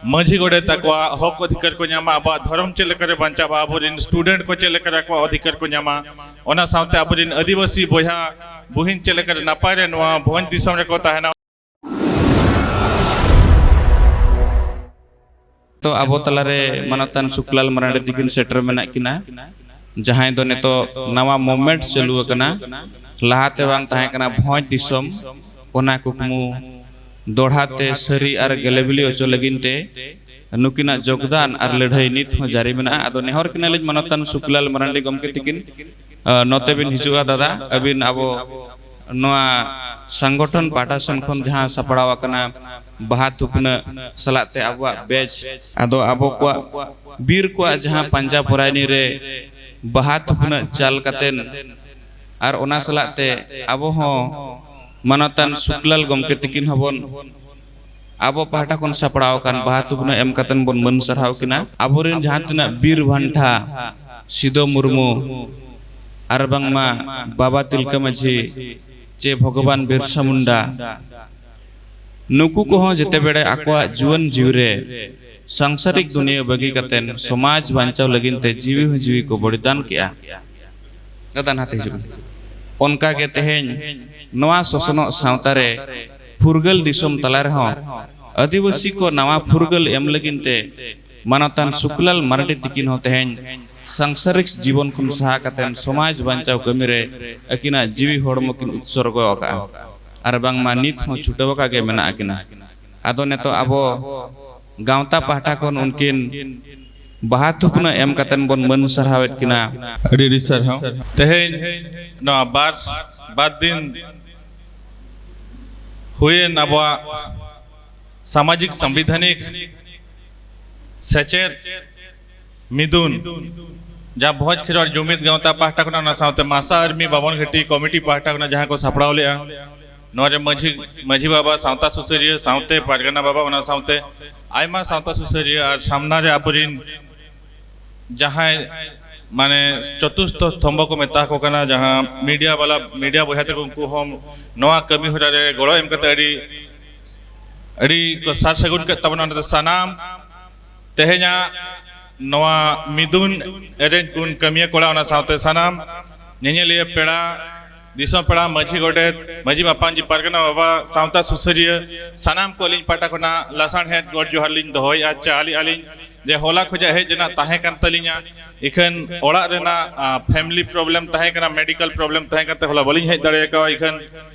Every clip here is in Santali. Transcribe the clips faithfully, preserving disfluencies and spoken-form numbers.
ᱢᱟᱹᱡᱷᱤ ᱜᱚᱰᱮᱛ ᱟᱠᱚᱣᱟᱜ ᱦᱚᱠ ᱚᱫᱷᱤᱠᱟᱨ ᱠᱚ ᱧᱟᱢᱟ, ᱟᱵᱚᱣᱟᱜ ᱫᱷᱚᱨᱚᱢ ᱪᱮᱫ ᱞᱮᱠᱟᱨᱮ ᱵᱟᱧᱪᱟᱜᱼᱟ, ᱟᱵᱚᱨᱮᱱ ᱥᱴᱩᱰᱮᱱᱴ ᱠᱚ ᱪᱮᱫ ᱞᱮᱠᱟᱨᱮ ᱟᱠᱚᱣᱟᱜ ᱚᱫᱷᱤᱠᱟᱨ ᱠᱚ ᱧᱟᱢᱟ, ᱚᱱᱟ ᱥᱟᱶᱛᱮ ᱟᱵᱚᱨᱮᱱ ᱟᱹᱫᱤᱵᱟᱹᱥᱤ ᱵᱚᱭᱦᱟ ᱵᱩᱦᱤᱱ ᱪᱮᱫ ᱞᱮᱠᱟᱨᱮ ᱱᱟᱯᱟᱭ ᱨᱮ ᱱᱚᱣᱟ ᱵᱷᱚᱸᱡᱽ ᱫᱤᱥᱚᱢ ᱨᱮᱠᱚ ᱛᱟᱦᱮᱱᱟ᱾ ᱛᱚ ᱟᱵᱚ ᱛᱟᱞᱟᱨᱮ ᱢᱟᱱᱚᱛᱟᱱ ᱥᱩᱠᱞᱟᱞ ᱢᱟᱨᱟᱱᱰᱤ ᱛᱤᱠᱤᱱ ᱥᱮᱴᱮᱨ ᱢᱮᱱᱟᱜ ᱠᱤᱱᱟ, ᱡᱟᱦᱟᱸᱭ ᱫᱚ ᱱᱤᱛᱚᱜ ᱱᱟᱣᱟ ᱢᱩᱵᱷᱢᱮᱱᱴ ᱪᱟᱹᱞᱩ ᱟᱠᱟᱱᱟ, ᱞᱟᱦᱟᱛᱮ ᱵᱟᱝ ᱛᱟᱦᱮᱸ ᱠᱟᱱᱟ ᱵᱷᱚᱸᱡᱽ ᱫᱤᱥᱚᱢ, ᱚᱱᱟ ᱠᱩᱠᱢᱩ ᱫᱚᱲᱦᱟ ᱛᱮ ᱥᱟᱹᱨᱤ ᱟᱨ ᱜᱮᱞᱮᱵᱤᱞᱤ ᱚᱪᱚ ᱞᱟᱹᱜᱤᱫ ᱛᱮ ᱱᱩᱠᱤᱱᱟᱜ ᱡᱳᱜᱽᱫᱟᱱ ᱟᱨ ᱞᱟᱹᱲᱦᱟᱹᱭ ᱱᱤᱛ ᱦᱚᱸ ᱡᱟᱹᱨᱤ ᱢᱮᱱᱟᱜᱼᱟ᱾ ᱟᱫᱚ ᱱᱮᱦᱚᱨ ᱠᱤᱱᱟᱞᱤᱧ ᱢᱟᱱᱚᱛᱟᱱ ᱥᱩᱠᱞᱟᱞ ᱢᱟᱨᱟᱱᱰᱤ ᱜᱚᱢᱠᱮ ᱛᱤᱠᱤᱱ, ᱟᱸ, ᱱᱚᱛᱮ ᱵᱤᱱ ᱦᱤᱡᱩᱜᱼᱟ ᱫᱟᱫᱟ, ᱟᱹᱵᱤᱱ ᱟᱵᱚ ᱱᱚᱣᱟ ᱥᱚᱝᱜᱚᱴᱷᱚᱱ ᱯᱟᱦᱴᱟ ᱥᱮᱱ ᱠᱷᱚᱱ ᱡᱟᱦᱟᱸ ᱥᱟᱯᱲᱟᱣ ᱟᱠᱟᱱᱟ ᱵᱟᱦᱟ ᱛᱷᱩᱯᱱᱟᱹ ᱥᱟᱞᱟᱜ ᱛᱮ ᱟᱵᱚᱣᱟᱜ ᱵᱮᱪ, ᱟᱫᱚ ᱟᱵᱚ ᱠᱚᱣᱟᱜ ᱵᱤᱨ ᱠᱚᱣᱟᱜ ᱡᱟᱦᱟᱸ ᱯᱟᱸᱡᱟ ᱯᱚᱨᱟᱭᱱᱤ ᱨᱮ ᱵᱟᱦᱟ ᱛᱷᱩᱯᱱᱟᱹ ᱪᱟᱞ ᱠᱟᱛᱮᱱ ᱟᱨ ᱚᱱᱟ ᱥᱟᱞᱟᱜ ᱛᱮ ᱟᱵᱚ ᱦᱚᱸ ᱢᱟᱱᱚᱛᱟᱱ ᱥᱩᱠᱞᱟᱞ ᱜᱚᱢᱠᱮ ᱛᱤᱠᱤᱱ ᱦᱚᱸᱵᱚᱱ ᱟᱵᱚ ᱯᱟᱦᱴᱟ ᱠᱷᱚᱱ ᱥᱟᱯᱲᱟᱣ ᱟᱠᱟᱱ ᱵᱟᱦᱟ ᱛᱷᱩᱯᱱᱟᱹ ᱮᱢ ᱠᱟᱛᱮᱱ ᱵᱚᱱ ᱢᱟᱹᱱ ᱥᱟᱨᱦᱟᱣ ᱠᱤᱱᱟ᱾ ᱟᱵᱚᱨᱮᱱ ᱡᱟᱦᱟᱸ ᱛᱤᱱᱟᱹᱜ ᱵᱤᱨ ᱵᱷᱟᱱᱴᱟ ᱥᱤᱫᱚ ᱢᱩᱨᱢᱩ ᱟᱨ ᱵᱟᱝᱢᱟ ᱵᱟᱵᱟ ᱛᱤᱞᱠᱟᱹ ᱢᱟᱹᱡᱷᱤ ᱪᱮ ᱵᱷᱚᱜᱚᱵᱟᱱ ᱵᱤᱨᱥᱟ ᱢᱩᱱᱰᱟ, ᱱᱩᱠᱩ ᱠᱚᱦᱚᱸ ᱡᱮᱛᱮ ᱵᱮᱲᱮ ᱟᱠᱚᱣᱟᱜ ᱡᱩᱣᱟᱹᱱ ᱡᱤᱣᱤ ᱨᱮ ᱥᱟᱝᱥᱟᱨᱤᱠ ᱫᱩᱱᱤᱭᱟᱹ ᱵᱟᱹᱜᱤ ᱠᱟᱛᱮᱱ ᱥᱚᱢᱟᱡᱽ ᱵᱟᱧᱪᱟᱣ ᱞᱟᱹᱜᱤᱫ ᱛᱮ ᱡᱤᱣᱤ ᱦᱚᱸ ᱡᱤᱣᱤ ᱠᱚ ᱵᱚᱞᱤᱫᱟᱱ ᱠᱮᱜᱼᱟ᱾ ᱫᱟᱫᱟ ᱱᱟᱛᱮ ᱦᱤᱡᱩᱜ ᱢᱮ᱾ ᱚᱱᱠᱟ ᱜᱮ ᱛᱮᱦᱮᱧ ᱱᱚᱣᱟ ᱥᱚᱥᱚᱱᱚᱜ ᱥᱟᱶᱛᱟ ᱨᱮ ᱯᱷᱩᱨᱜᱟᱹᱞ ᱫᱤᱥᱚᱢ ᱛᱟᱞᱟ ᱨᱮᱦᱚᱸ ᱟᱹᱫᱤᱵᱟᱹᱥᱤ ᱠᱚ ᱱᱟᱣᱟ ᱯᱷᱩᱨᱜᱟᱹᱞ ᱮᱢ ᱞᱟᱹᱜᱤᱫ ᱛᱮ ᱢᱟᱱᱚᱛᱟᱱ ᱥᱩᱠᱞᱟᱞ ᱢᱟᱨᱰᱤ ᱛᱤᱠᱤᱱ ᱦᱚᱸ ᱛᱮᱦᱮᱧ ᱥᱟᱝᱥᱟᱨᱤᱠ ᱡᱤᱵᱚᱱ ᱠᱷᱚᱱ ᱥᱟᱦᱟ ᱠᱟᱛᱮᱱ ᱥᱚᱢᱟᱡᱽ ᱵᱟᱧᱪᱟᱣ ᱠᱟᱹᱢᱤ ᱨᱮ ᱟᱹᱠᱤᱱᱟᱜ ᱡᱤᱣᱤ ᱦᱚᱲᱢᱚ ᱠᱤᱱ ᱩᱛᱥᱚᱨᱜᱚ ᱟᱠᱟᱫᱼᱟ ᱟᱨ ᱵᱟᱝᱢᱟ ᱱᱤᱛ ᱦᱚᱸ ᱪᱷᱩᱴᱟᱹᱣ ᱟᱠᱟ ᱜᱮ ᱢᱮᱱᱟᱜ ᱟᱹᱠᱤᱱᱟ᱾ ᱟᱫᱚ ᱱᱤᱛᱚᱜ ᱟᱵᱚ ᱜᱟᱶᱛᱟ ᱯᱟᱦᱴᱟ ᱠᱷᱚᱱ ᱩᱱᱠᱤᱱ ᱵᱟᱦᱟ ᱛᱷᱩᱯᱱᱟᱹ ᱮᱢ ᱠᱟᱛᱮᱱ ᱵᱚᱱ ᱢᱟᱹᱱ ᱥᱟᱨᱦᱟᱣᱮᱫ ᱠᱤᱱᱟ᱾ ᱟᱹᱰᱤ ᱟᱹᱰᱤ ᱥᱟᱨᱦᱟᱣ᱾ ᱛᱮᱦᱮᱧ ᱱᱚᱣᱟ ᱵᱟᱨ ᱵᱟᱨ ᱫᱤᱱ ᱦᱩᱭᱮᱱ ᱟᱵᱚᱣᱟᱜ ᱥᱟᱢᱟᱡᱤᱠ ᱥᱟᱝᱵᱤᱫᱷᱟᱱᱤᱠ ᱥᱮᱪᱮᱫ ᱢᱤᱫᱩᱱ, ᱡᱟᱦᱟᱸ ᱵᱷᱚᱸᱡᱽ ᱠᱷᱮᱨᱣᱟᱲ ᱡᱩᱢᱤᱫ ᱜᱟᱶᱛᱟ ᱯᱟᱦᱴᱟ ᱠᱷᱚᱱᱟᱜ, ᱚᱱᱟ ᱥᱟᱶᱛᱮ ᱢᱟᱥᱟ ᱟᱨᱢᱤ ᱵᱟᱵᱚᱱ ᱜᱷᱟᱹᱴᱤ ᱠᱚᱢᱤᱴᱤ ᱯᱟᱦᱴᱟ ᱠᱷᱚᱱᱟᱜ ᱡᱟᱦᱟᱸ ᱠᱚ ᱥᱟᱯᱲᱟᱣ ᱞᱮᱫᱼᱟ, ᱱᱚᱣᱟ ᱨᱮ ᱢᱟᱹᱡᱷᱤ ᱢᱟᱹᱡᱷᱤ ᱵᱟᱵᱟ, ᱥᱟᱶᱛᱟ ᱥᱩᱥᱟᱹᱨᱤᱭᱟᱹ, ᱥᱟᱶᱛᱮ ᱯᱟᱨᱜᱟᱱᱟ ᱵᱟᱵᱟ, ᱚᱱᱟ ᱥᱟᱶᱛᱮ ᱟᱭᱢᱟ ᱥᱟᱶᱛᱟ ᱥᱩᱥᱟᱹᱨᱤᱭᱟᱹ ᱟᱨ ᱥᱟᱢᱱᱟ ᱨᱮ ᱟᱵᱚᱨᱤᱱ ᱡᱟᱦᱟᱸᱭ ᱢᱟᱱᱮ ᱪᱚᱛᱩᱨᱛᱷᱚ ᱥᱛᱚᱢᱵᱷᱚ ᱠᱚ ᱢᱮᱛᱟ ᱠᱚ ᱠᱟᱱᱟ, ᱡᱟᱦᱟᱸ ᱢᱤᱰᱤᱭᱟ ᱵᱟᱞᱟ, ᱢᱤᱰᱤᱭᱟ ᱵᱚᱭᱦᱟ ᱛᱟᱠᱚ, ᱩᱱᱠᱩ ᱦᱚᱸ ᱱᱚᱣᱟ ᱠᱟᱹᱢᱤ ᱦᱚᱨᱟ ᱨᱮ ᱜᱚᱲᱚ ᱮᱢ ᱠᱟᱛᱮ ᱟᱹᱰᱤ ᱟᱹᱰᱤ ᱠᱚ ᱥᱟᱨ ᱥᱟᱹᱜᱩᱱ ᱠᱮᱫ ᱛᱟᱵᱚᱱᱟ᱾ ᱚᱱᱟᱛᱮ ᱥᱟᱱᱟᱢ ᱛᱮᱦᱮᱧᱟᱜ ᱱᱚᱣᱟ ᱢᱤᱫᱩᱱ ᱮᱨᱮᱧᱡᱽ ᱵᱚᱱ ᱠᱟᱹᱢᱤᱭᱟᱹ ᱠᱚᱲᱟ, ᱚᱱᱟ ᱥᱟᱶᱛᱮ ᱥᱟᱱᱟᱢ ᱧᱮᱧᱮᱞᱤᱭᱟᱹ ᱯᱮᱲᱟ, ᱫᱤᱥᱚᱢ ᱯᱮᱲᱟ, ᱢᱟᱹᱡᱷᱤ ᱜᱚᱰᱮᱛ, ᱢᱟᱹᱡᱷᱤ ᱢᱟᱯᱟᱱᱡᱷᱤ, ᱯᱟᱨᱜᱟᱱᱟ ᱵᱟᱵᱟ, ᱥᱟᱶᱛᱟ ᱥᱩᱥᱟᱹᱨᱤᱭᱟᱹ, ᱥᱟᱱᱟᱢ ᱠᱚ ᱟᱹᱞᱤᱧ ᱯᱟᱦᱴᱟ ᱠᱷᱚᱱᱟᱜ ᱞᱟᱥᱟᱲᱦᱮᱫ ᱜᱚᱰ ᱡᱚᱦᱟᱨ ᱞᱤᱧ ᱫᱚᱦᱚᱭᱮᱫᱼᱟ᱾ ᱪᱟᱞ ᱮᱫᱼᱟ ᱞᱤᱧ ᱡᱮ ᱦᱚᱞᱟ ᱠᱷᱚᱱᱟᱜ ᱦᱮᱡ ᱨᱮᱱᱟᱜ ᱛᱟᱦᱮᱸ ᱠᱟᱱ ᱛᱟᱹᱞᱤᱧᱟ, ᱤᱠᱷᱟᱹᱱ ᱚᱲᱟᱜ ᱨᱮᱱᱟᱜ ᱯᱷᱮᱢᱤᱞᱤ ᱯᱨᱚᱵᱞᱮᱢ ᱛᱟᱦᱮᱸ ᱠᱟᱱᱟ, ᱢᱮᱰᱤᱠᱟᱞ ᱯᱨᱚᱵᱞᱮᱢ ᱛᱟᱦᱮᱸ ᱠᱟᱱᱛᱮ ᱦᱚᱞᱟ ᱵᱟᱹᱞᱤᱧ ᱦᱮᱡ ᱫᱟᱲᱮ ᱟᱠᱟᱫᱼᱟ᱾ ᱤᱠᱷᱟᱹᱱ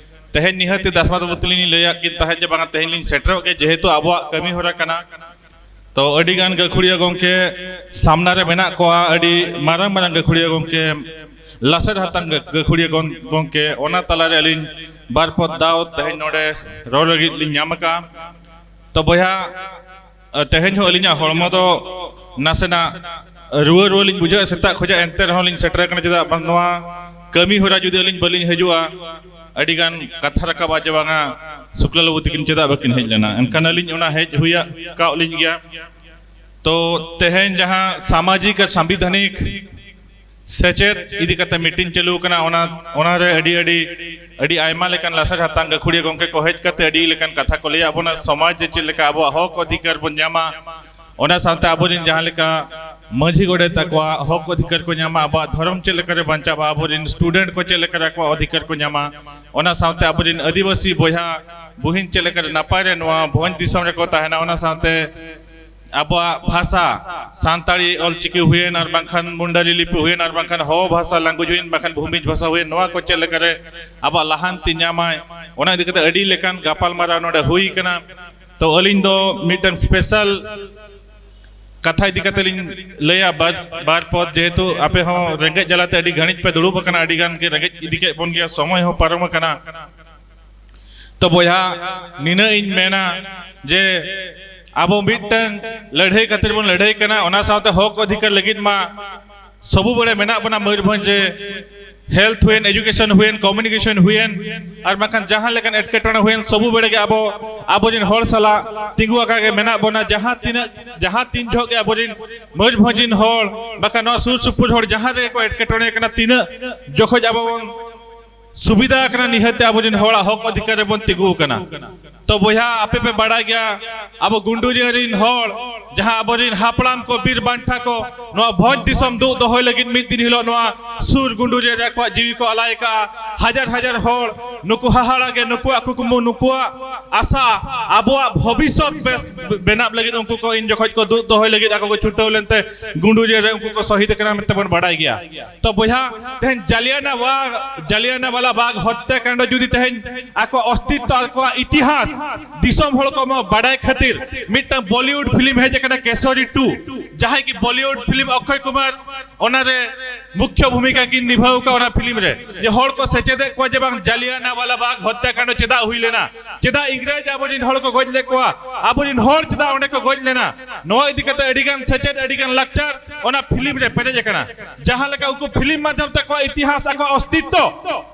ᱛᱮᱦᱮᱧ ᱱᱤᱦᱟᱹᱛ ᱫᱟᱥᱢᱟᱛ ᱵᱟᱹᱵᱩ ᱛᱟᱹᱞᱤᱧ ᱞᱤᱧ ᱞᱟᱹᱭᱟᱫ ᱠᱤᱱ ᱛᱟᱦᱮᱸᱫ ᱡᱮ ᱵᱟᱝᱟ, ᱛᱮᱦᱮᱧ ᱞᱤᱧ ᱥᱮᱴᱮᱨᱚᱜ ᱜᱮ, ᱡᱮᱦᱮᱛᱩ ᱟᱵᱚᱣᱟᱜ ᱠᱟᱹᱢᱤ ᱦᱚᱨᱟ ᱠᱟᱱᱟ᱾ ᱛᱚ ᱟᱹᱰᱤ ᱜᱟᱱ ᱜᱟᱹᱠᱷᱩᱲᱤᱭᱟᱹ ᱜᱚᱢᱠᱮ ᱥᱟᱢᱱᱟ ᱨᱮ ᱢᱮᱱᱟᱜ ᱠᱚᱣᱟ, ᱟᱹᱰᱤ ᱢᱟᱨᱟᱝ ᱢᱟᱨᱟᱝ ᱜᱟᱹᱠᱷᱩᱲᱤᱭᱟᱹ ᱜᱚᱢᱠᱮ, ᱞᱟᱥᱮᱨ ᱦᱟᱛᱟᱝ ᱜᱟᱹ- ᱜᱟᱹᱠᱷᱩᱲᱤᱭᱟᱹ ᱜᱚᱢ- ᱜᱚᱢᱠᱮ, ᱚᱱᱟ ᱛᱟᱞᱟᱨᱮ ᱟᱹᱞᱤᱧ ᱵᱟᱨ ᱯᱚᱫ ᱫᱟᱣ ᱛᱮᱦᱮᱧ ᱱᱚᱰᱮ ᱨᱚᱲ ᱞᱟᱹᱜᱤᱫ ᱞᱤᱧ ᱧᱟᱢ ᱟᱠᱟᱫᱼᱟ᱾ ᱛᱚ ᱵᱚᱭᱦᱟ, ᱛᱮᱦᱮᱧ ᱦᱚᱸ ᱟᱹᱞᱤᱧᱟᱜ ᱦᱚᱲᱢᱚ ᱫᱚ ᱱᱟᱥᱮᱱᱟᱜ ᱨᱩᱣᱟᱹ ᱨᱩᱣᱟᱹ ᱞᱤᱧ ᱵᱩᱡᱷᱟᱹᱣᱮᱫ ᱥᱮᱛᱟᱜ ᱠᱷᱚᱱᱟᱜ, ᱮᱱᱛᱮ ᱨᱮᱦᱚᱸ ᱞᱤᱧ ᱥᱮᱴᱮᱨ ᱟᱠᱟᱱᱟ᱾ ᱪᱮᱫᱟᱜ ᱵᱟᱝ, ᱱᱚᱣᱟ ᱠᱟᱹᱢᱤ ᱦᱚᱨᱟ ᱡᱩᱫᱤ ᱟᱹᱞᱤᱧ ᱵᱟᱹᱞᱤᱧ ᱦᱤᱡᱩᱜᱼᱟ, ᱟᱹᱰᱤ ᱜᱟᱱ ᱠᱟᱛᱷᱟ ᱨᱟᱠᱟᱵᱼᱟ ᱡᱮ ᱵᱟᱝᱟ, ᱥᱩᱠᱞᱟᱞ ᱵᱟᱹᱵᱩ ᱛᱟᱹᱠᱤᱱ ᱪᱮᱫᱟᱜ ᱵᱟᱹᱠᱤᱱ ᱦᱮᱡ ᱞᱮᱱᱟ᱾ ᱮᱱᱠᱷᱟᱱ ᱟᱹᱞᱤᱧ ᱚᱱᱟ ᱦᱮᱡ ᱦᱩᱭ ᱟᱠᱟᱫ ᱞᱤᱧ ᱜᱮᱭᱟ᱾ ᱛᱚ ᱛᱮᱦᱮᱧ ᱡᱟᱦᱟᱸ ᱥᱟᱢᱟᱡᱤᱠ ᱟᱨ ᱥᱟᱝᱵᱤᱫᱷᱟᱱᱤᱠ ᱥᱮᱪᱮᱫ ᱤᱫᱤ ᱠᱟᱛᱮ ᱢᱤᱴᱤᱝ ᱪᱟᱹᱞᱩ ᱟᱠᱟᱱᱟ, ᱚᱱᱟ ᱚᱱᱟᱨᱮ ᱟᱹᱰᱤ ᱟᱹᱰᱤ ᱟᱹᱰᱤ ᱟᱭᱢᱟ ᱞᱮᱠᱟᱱ ᱞᱟᱥᱮᱨ ᱦᱟᱛᱟᱝ ᱜᱟᱹᱠᱷᱩᱲᱤᱭᱟᱹ ᱜᱚᱢᱠᱮ ᱠᱚ ᱦᱮᱡ ᱠᱟᱛᱮ ᱟᱹᱰᱤ ᱞᱮᱠᱟᱱ ᱠᱟᱛᱷᱟ ᱠᱚ ᱞᱟᱹᱭᱟᱫ ᱵᱚᱱᱟ, ᱥᱚᱢᱟᱡᱽ ᱨᱮ ᱪᱮᱫ ᱞᱮᱠᱟ ᱟᱵᱚᱣᱟᱜ ᱦᱚᱠ ᱚᱫᱷᱤᱠᱟᱨ ᱵᱚᱱ ᱧᱟᱢᱟ, ᱚᱱᱟ ᱥᱟᱶᱛᱮ ᱟᱵᱚᱨᱮᱱ ᱡᱟᱦᱟᱸ ᱞᱮᱠᱟ ᱢᱟᱹᱡᱷᱤ ᱜᱚᱰᱮᱛ ᱛᱟᱠᱚᱣᱟᱜ ᱦᱚᱠ ᱚᱫᱷᱤᱠᱟᱨ ᱠᱚ ᱧᱟᱢᱟ, ᱟᱵᱚᱣᱟᱜ ᱫᱷᱚᱨᱚᱢ ᱪᱮᱫ ᱞᱮᱠᱟᱨᱮ ᱵᱟᱧᱪᱟᱜᱼᱟ, ᱟᱵᱚᱨᱮᱱ ᱥᱴᱩᱰᱮᱱᱴ ᱠᱚ ᱪᱮᱫ ᱞᱮᱠᱟᱨᱮ ᱟᱠᱚᱣᱟᱜ ᱚᱫᱷᱤᱠᱟᱨ ᱠᱚ ᱧᱟᱢᱟ, ᱚᱱᱟ ᱥᱟᱶᱛᱮ ᱟᱵᱚᱨᱮᱱ ᱟᱹᱫᱤᱵᱟᱹᱥᱤ ᱵᱚᱭᱦᱟ ᱵᱩᱦᱤᱱ ᱪᱮᱫ ᱞᱮᱠᱟᱨᱮ ᱱᱟᱯᱟᱭ ᱨᱮ ᱱᱚᱣᱟ ᱵᱷᱚᱸᱡᱽ ᱫᱤᱥᱚᱢ ᱨᱮᱠᱚ ᱛᱟᱦᱮᱱᱟ, ᱚᱱᱟ ᱥᱟᱶᱛᱮ ᱟᱵᱚᱣᱟᱜ ᱵᱷᱟᱥᱟ, ᱥᱟᱱᱛᱟᱲᱤ ᱚᱞᱪᱤᱠᱤ ᱦᱩᱭᱮᱱ, ᱟᱨ ᱵᱟᱝᱠᱷᱟᱱ ᱢᱩᱱᱰᱟᱨᱤ ᱞᱤᱯᱤ ᱦᱩᱭᱮᱱ, ᱟᱨ ᱵᱟᱝᱠᱷᱟᱱ ᱦᱚ ᱵᱷᱟᱥᱟ ᱞᱟᱝᱜᱩᱡᱽ ᱦᱩᱭᱮᱱ, ᱵᱟᱝᱠᱷᱟᱱ ᱵᱷᱩᱢᱤᱡᱽ ᱵᱷᱟᱥᱟ ᱦᱩᱭᱮᱱ, ᱱᱚᱣᱟ ᱠᱚ ᱪᱮᱫ ᱞᱮᱠᱟᱨᱮ ᱟᱵᱚᱣᱟᱜ ᱞᱟᱦᱟᱱᱛᱤ ᱧᱟᱢᱟᱭ, ᱚᱱᱟ ᱤᱫᱤ ᱠᱟᱛᱮ ᱟᱹᱰᱤ ᱞᱮᱠᱟᱱ ᱜᱟᱯᱟᱞᱢᱟᱨᱟᱣ ᱱᱚᱰᱮ ᱦᱩᱭ ᱠᱟᱱᱟ᱾ ᱛᱚ ᱟᱹᱞᱤᱧ ᱫᱚ ᱢᱤᱫᱴᱟᱝ ᱥᱯᱮᱥᱟᱞ ᱠᱟᱛᱷᱟ ᱤᱫᱤ ᱠᱟᱛᱮ ᱞᱤᱧ ᱞᱟᱹᱭᱟ ᱵᱟᱨ, ᱵᱟᱨ ᱯᱚᱫ, ᱡᱮᱦᱮᱛᱩ ᱟᱯᱮ ᱦᱚᱸ ᱨᱮᱸᱜᱮᱡ ᱡᱟᱞᱟᱛᱮ ᱟᱹᱰᱤ ᱜᱷᱟᱹᱲᱤᱡ ᱯᱮ ᱫᱩᱲᱩᱵ ᱟᱠᱟᱱᱟ, ᱟᱹᱰᱤ ᱜᱟᱱ ᱜᱮ ᱨᱮᱸᱜᱮᱡ ᱤᱫᱤ ᱠᱮᱫ ᱵᱚᱱ ᱜᱮᱭᱟ, ᱥᱚᱢᱚᱭ ᱦᱚᱸ ᱯᱟᱨᱚᱢ ᱟᱠᱟᱱᱟ᱾ ᱛᱚ ᱵᱚᱭᱦᱟ, ᱱᱤᱱᱟᱹᱜ ᱤᱧ ᱢᱮᱱᱟ ᱡᱮ ᱟᱵᱚ ᱢᱤᱫᱴᱟᱝ ᱞᱟᱹᱲᱦᱟᱹᱭ ᱠᱷᱟᱹᱛᱤᱨ ᱵᱚᱱ ᱞᱟᱹᱲᱦᱟᱹᱭ ᱠᱟᱱᱟ, ᱚᱱᱟ ᱥᱟᱶᱛᱮ ᱦᱚᱠ ᱚᱫᱷᱤᱠᱟᱨ ᱞᱟᱹᱜᱤᱫ ᱢᱟ ᱥᱚᱵᱩ ᱵᱮᱲᱮ ᱢᱮᱱᱟᱜ ᱵᱚᱱᱟ ᱢᱚᱭᱩᱨᱵᱷᱚᱸᱡᱽ ᱨᱮ᱾ ᱦᱮᱞᱛᱷ ᱦᱩᱭᱮᱱ, ᱮᱡᱩᱠᱮᱥᱚᱱ ᱦᱩᱭᱮᱱ, ᱠᱚᱢᱭᱩᱱᱤᱠᱮᱥᱚᱱ ᱦᱩᱭᱮᱱ, ᱟᱨ ᱵᱟᱝᱠᱷᱟᱱ ᱡᱟᱦᱟᱸ ᱞᱮᱠᱟᱱ ᱮᱴᱠᱮᱴᱚᱬᱮ ᱦᱩᱭᱮᱱ, ᱥᱚᱵᱩ ᱵᱮᱲᱮ ᱜᱮ ᱟᱵᱚ ᱟᱵᱚᱨᱮᱱ ᱦᱚᱲ ᱥᱟᱞᱟᱜ ᱛᱤᱸᱜᱩ ᱟᱠᱟ ᱜᱮ ᱢᱮᱱᱟᱜ ᱵᱚᱱᱟ᱾ ᱡᱟᱦᱟᱸ ᱛᱤᱱᱟᱹᱜ ᱡᱟᱦᱟᱸ ᱛᱤᱱ ᱡᱚᱦᱚᱜ ᱜᱮ ᱟᱵᱚᱨᱮᱱ ᱢᱚᱭᱩᱨᱵᱷᱚᱸᱡᱽ ᱨᱮᱱ ᱦᱚᱲ ᱵᱟᱠᱷᱟᱱ ᱱᱚᱣᱟ ᱥᱩᱨ ᱥᱩᱯᱩᱨ ᱦᱚᱲ ᱡᱟᱦᱟᱸ ᱨᱮᱜᱮ ᱠᱚ ᱮᱴᱠᱮᱴᱚᱬᱮ ᱠᱟᱱᱟ, ᱛᱤᱱᱟᱹᱜ ᱡᱚᱠᱷᱚᱡ ᱟᱵᱚ ᱵᱚᱱ ᱥᱩᱵᱤᱫᱷᱟ ᱟᱠᱟᱱᱟ, ᱱᱤᱦᱟᱹᱛ ᱛᱮ ᱟᱵᱚ ᱨᱮᱱ ᱦᱚᱲᱟᱜ ᱦᱚᱠ ᱚᱫᱷᱤᱠᱟᱨ ᱨᱮᱵᱚᱱ ᱛᱤᱸᱜᱩ ᱟᱠᱟᱱᱟ᱾ ᱛᱚ ᱵᱚᱭᱦᱟ, ᱟᱯᱮ ᱯᱮ ᱵᱟᱲᱟᱭ ᱜᱮᱭᱟ, ᱟᱵᱚ ᱜᱩᱸᱰᱩᱨᱤᱭᱟᱹ ᱨᱮᱱ ᱦᱚᱲ, ᱡᱟᱦᱟᱸ ᱟᱵᱚ ᱨᱮᱱ ᱦᱟᱯᱲᱟᱢ ᱠᱚ, ᱵᱤᱨ ᱵᱟᱱᱴᱟ ᱠᱚ, ᱱᱚᱣᱟ ᱵᱷᱚᱸᱡᱽ ᱫᱤᱥᱚᱢ ᱫᱩᱜ ᱫᱚᱦᱚᱭ ᱞᱟᱹᱜᱤᱫ ᱢᱤᱫ ᱫᱤᱱ ᱦᱤᱞᱳᱜ ᱱᱚᱣᱟ ᱥᱩᱨ ᱜᱩᱸᱰᱩᱨᱤᱭᱟᱹ ᱨᱮ ᱟᱠᱚᱣᱟᱜ ᱡᱤᱣᱤ ᱠᱚ ᱟᱞᱟᱭ ᱟᱠᱟᱫᱼᱟ᱾ ᱦᱟᱡᱟᱨ ᱦᱟᱡᱟᱨ ᱦᱚᱲ, ᱱᱩᱠᱩ ᱦᱟᱦᱟᱲᱟ ᱜᱮ, ᱱᱩᱠᱩᱣᱟᱜ ᱠᱩᱠᱢᱩ, ᱱᱩᱠᱩᱣᱟᱜ ᱟᱥᱟ, ᱟᱵᱚᱣᱟᱜ ᱵᱷᱚᱵᱤᱥᱥᱚᱛ ᱵᱮᱥ ᱵᱮᱱᱟᱣ ᱞᱟᱹᱜᱤᱫ ᱩᱱᱠᱩ ᱠᱚ ᱤᱱ ᱡᱚᱠᱷᱚᱡ ᱠᱚ ᱫᱩᱜ ᱫᱚᱦᱚᱭ ᱞᱟᱹᱜᱤᱫ ᱟᱠᱚ ᱠᱚ ᱪᱷᱩᱴᱟᱹᱣ ᱞᱮᱱᱛᱮ ᱜᱩᱸᱰᱩᱨᱤᱭᱟᱹ ᱨᱮ ᱩᱱᱠᱩ ᱠᱚ ᱥᱚᱦᱤᱫ ᱟᱠᱟᱱᱟ ᱢᱮᱱᱛᱮ ᱵᱚᱱ ᱵᱟᱲᱟᱭ ᱜᱮᱭᱟ᱾ ᱛᱚ ᱵᱚᱭᱦᱟ, ᱛᱮᱦᱮᱧ ᱡᱟᱞᱤᱭᱟᱱᱟ ᱣᱟ-, ᱡᱟᱞᱤᱭᱟᱱᱟ ᱣᱟᱞᱟ ᱵᱟᱜᱽ ᱦᱚᱛᱛᱟ ᱠᱟᱱᱰ ᱡᱩᱫᱤ ᱛᱮᱦᱮᱧ ᱟᱠᱚᱣᱟᱜ ᱚᱥᱛᱤᱛᱛᱚ, ᱟᱠᱚᱣᱟᱜ ᱤᱛᱤᱦᱟᱥ ᱫᱤᱥᱚᱢ ᱦᱚᱲ ᱠᱚ ᱢᱟ ᱵᱟᱰᱟᱭ ᱠᱷᱟᱹᱛᱤᱨ ᱢᱤᱫᱴᱟᱝ ᱵᱚᱞᱤᱣᱩᱰ ᱯᱷᱤᱞᱢ ᱦᱮᱡ ᱟᱠᱟᱱᱟ, ᱠᱮᱥᱚᱨᱤ ᱴᱩ, ᱡᱟᱦᱟᱸᱭ ᱠᱤ ᱵᱚᱞᱤᱣᱩᱰ ᱯᱷᱤᱞᱢ ᱚᱠᱠᱷᱚᱭ ᱠᱩᱢᱟᱨ ᱚᱱᱟᱨᱮ ᱢᱩᱠᱷᱭᱚ ᱵᱷᱩᱢᱤᱠᱟ ᱠᱤᱱ ᱱᱤᱵᱷᱟᱹᱣ ᱟᱠᱟᱫ ᱚᱱᱟ ᱯᱷᱤᱞᱢ ᱨᱮ, ᱡᱮ ᱦᱚᱲ ᱠᱚ ᱥᱮᱪᱮᱫᱮᱫ ᱠᱚᱣᱟ ᱡᱮ ᱵᱟᱝ ᱡᱟᱞᱤᱭᱟᱱᱟ ᱣᱟᱞᱟ ᱵᱟᱜᱽ ᱦᱚᱛᱛᱟ ᱠᱟᱱᱰ ᱪᱮᱫᱟᱜ ᱦᱩᱭ ᱞᱮᱱᱟ, ᱪᱮᱫᱟᱜ ᱤᱝᱨᱮᱡᱽ ᱟᱵᱚ ᱨᱮᱱ ᱦᱚᱲ ᱠᱚ ᱜᱚᱡ ᱞᱮᱫ ᱠᱚᱣᱟ, ᱟᱵᱚ ᱨᱮᱱ ᱦᱚᱲ ᱪᱮᱫᱟᱜ ᱚᱸᱰᱮ ᱠᱚ ᱜᱚᱡ ᱞᱮᱱᱟ, ᱱᱚᱣᱟ ᱤᱫᱤ ᱠᱟᱛᱮ ᱟᱹᱰᱤ ᱜᱟᱱ ᱥᱮᱪᱮᱫ, ᱟᱹᱰᱤ ᱜᱟᱱ ᱞᱟᱠᱪᱟᱨ ᱚᱱᱟ ᱯᱷᱤᱞᱢ ᱨᱮ ᱯᱮᱨᱮᱡ ᱟᱠᱟᱱᱟ᱾ ᱡᱟᱦᱟᱸ ᱞᱮᱠᱟ ᱩᱱᱠᱩ ᱯᱷᱤᱞᱢ ᱢᱟᱫᱽᱫᱷᱚᱢ ᱛᱮ ᱟᱠᱚᱣᱟᱜ ᱤᱛᱤᱦᱟᱥ, ᱟᱠᱚᱣᱟᱜ ᱚᱥᱛᱤᱛᱛᱚ,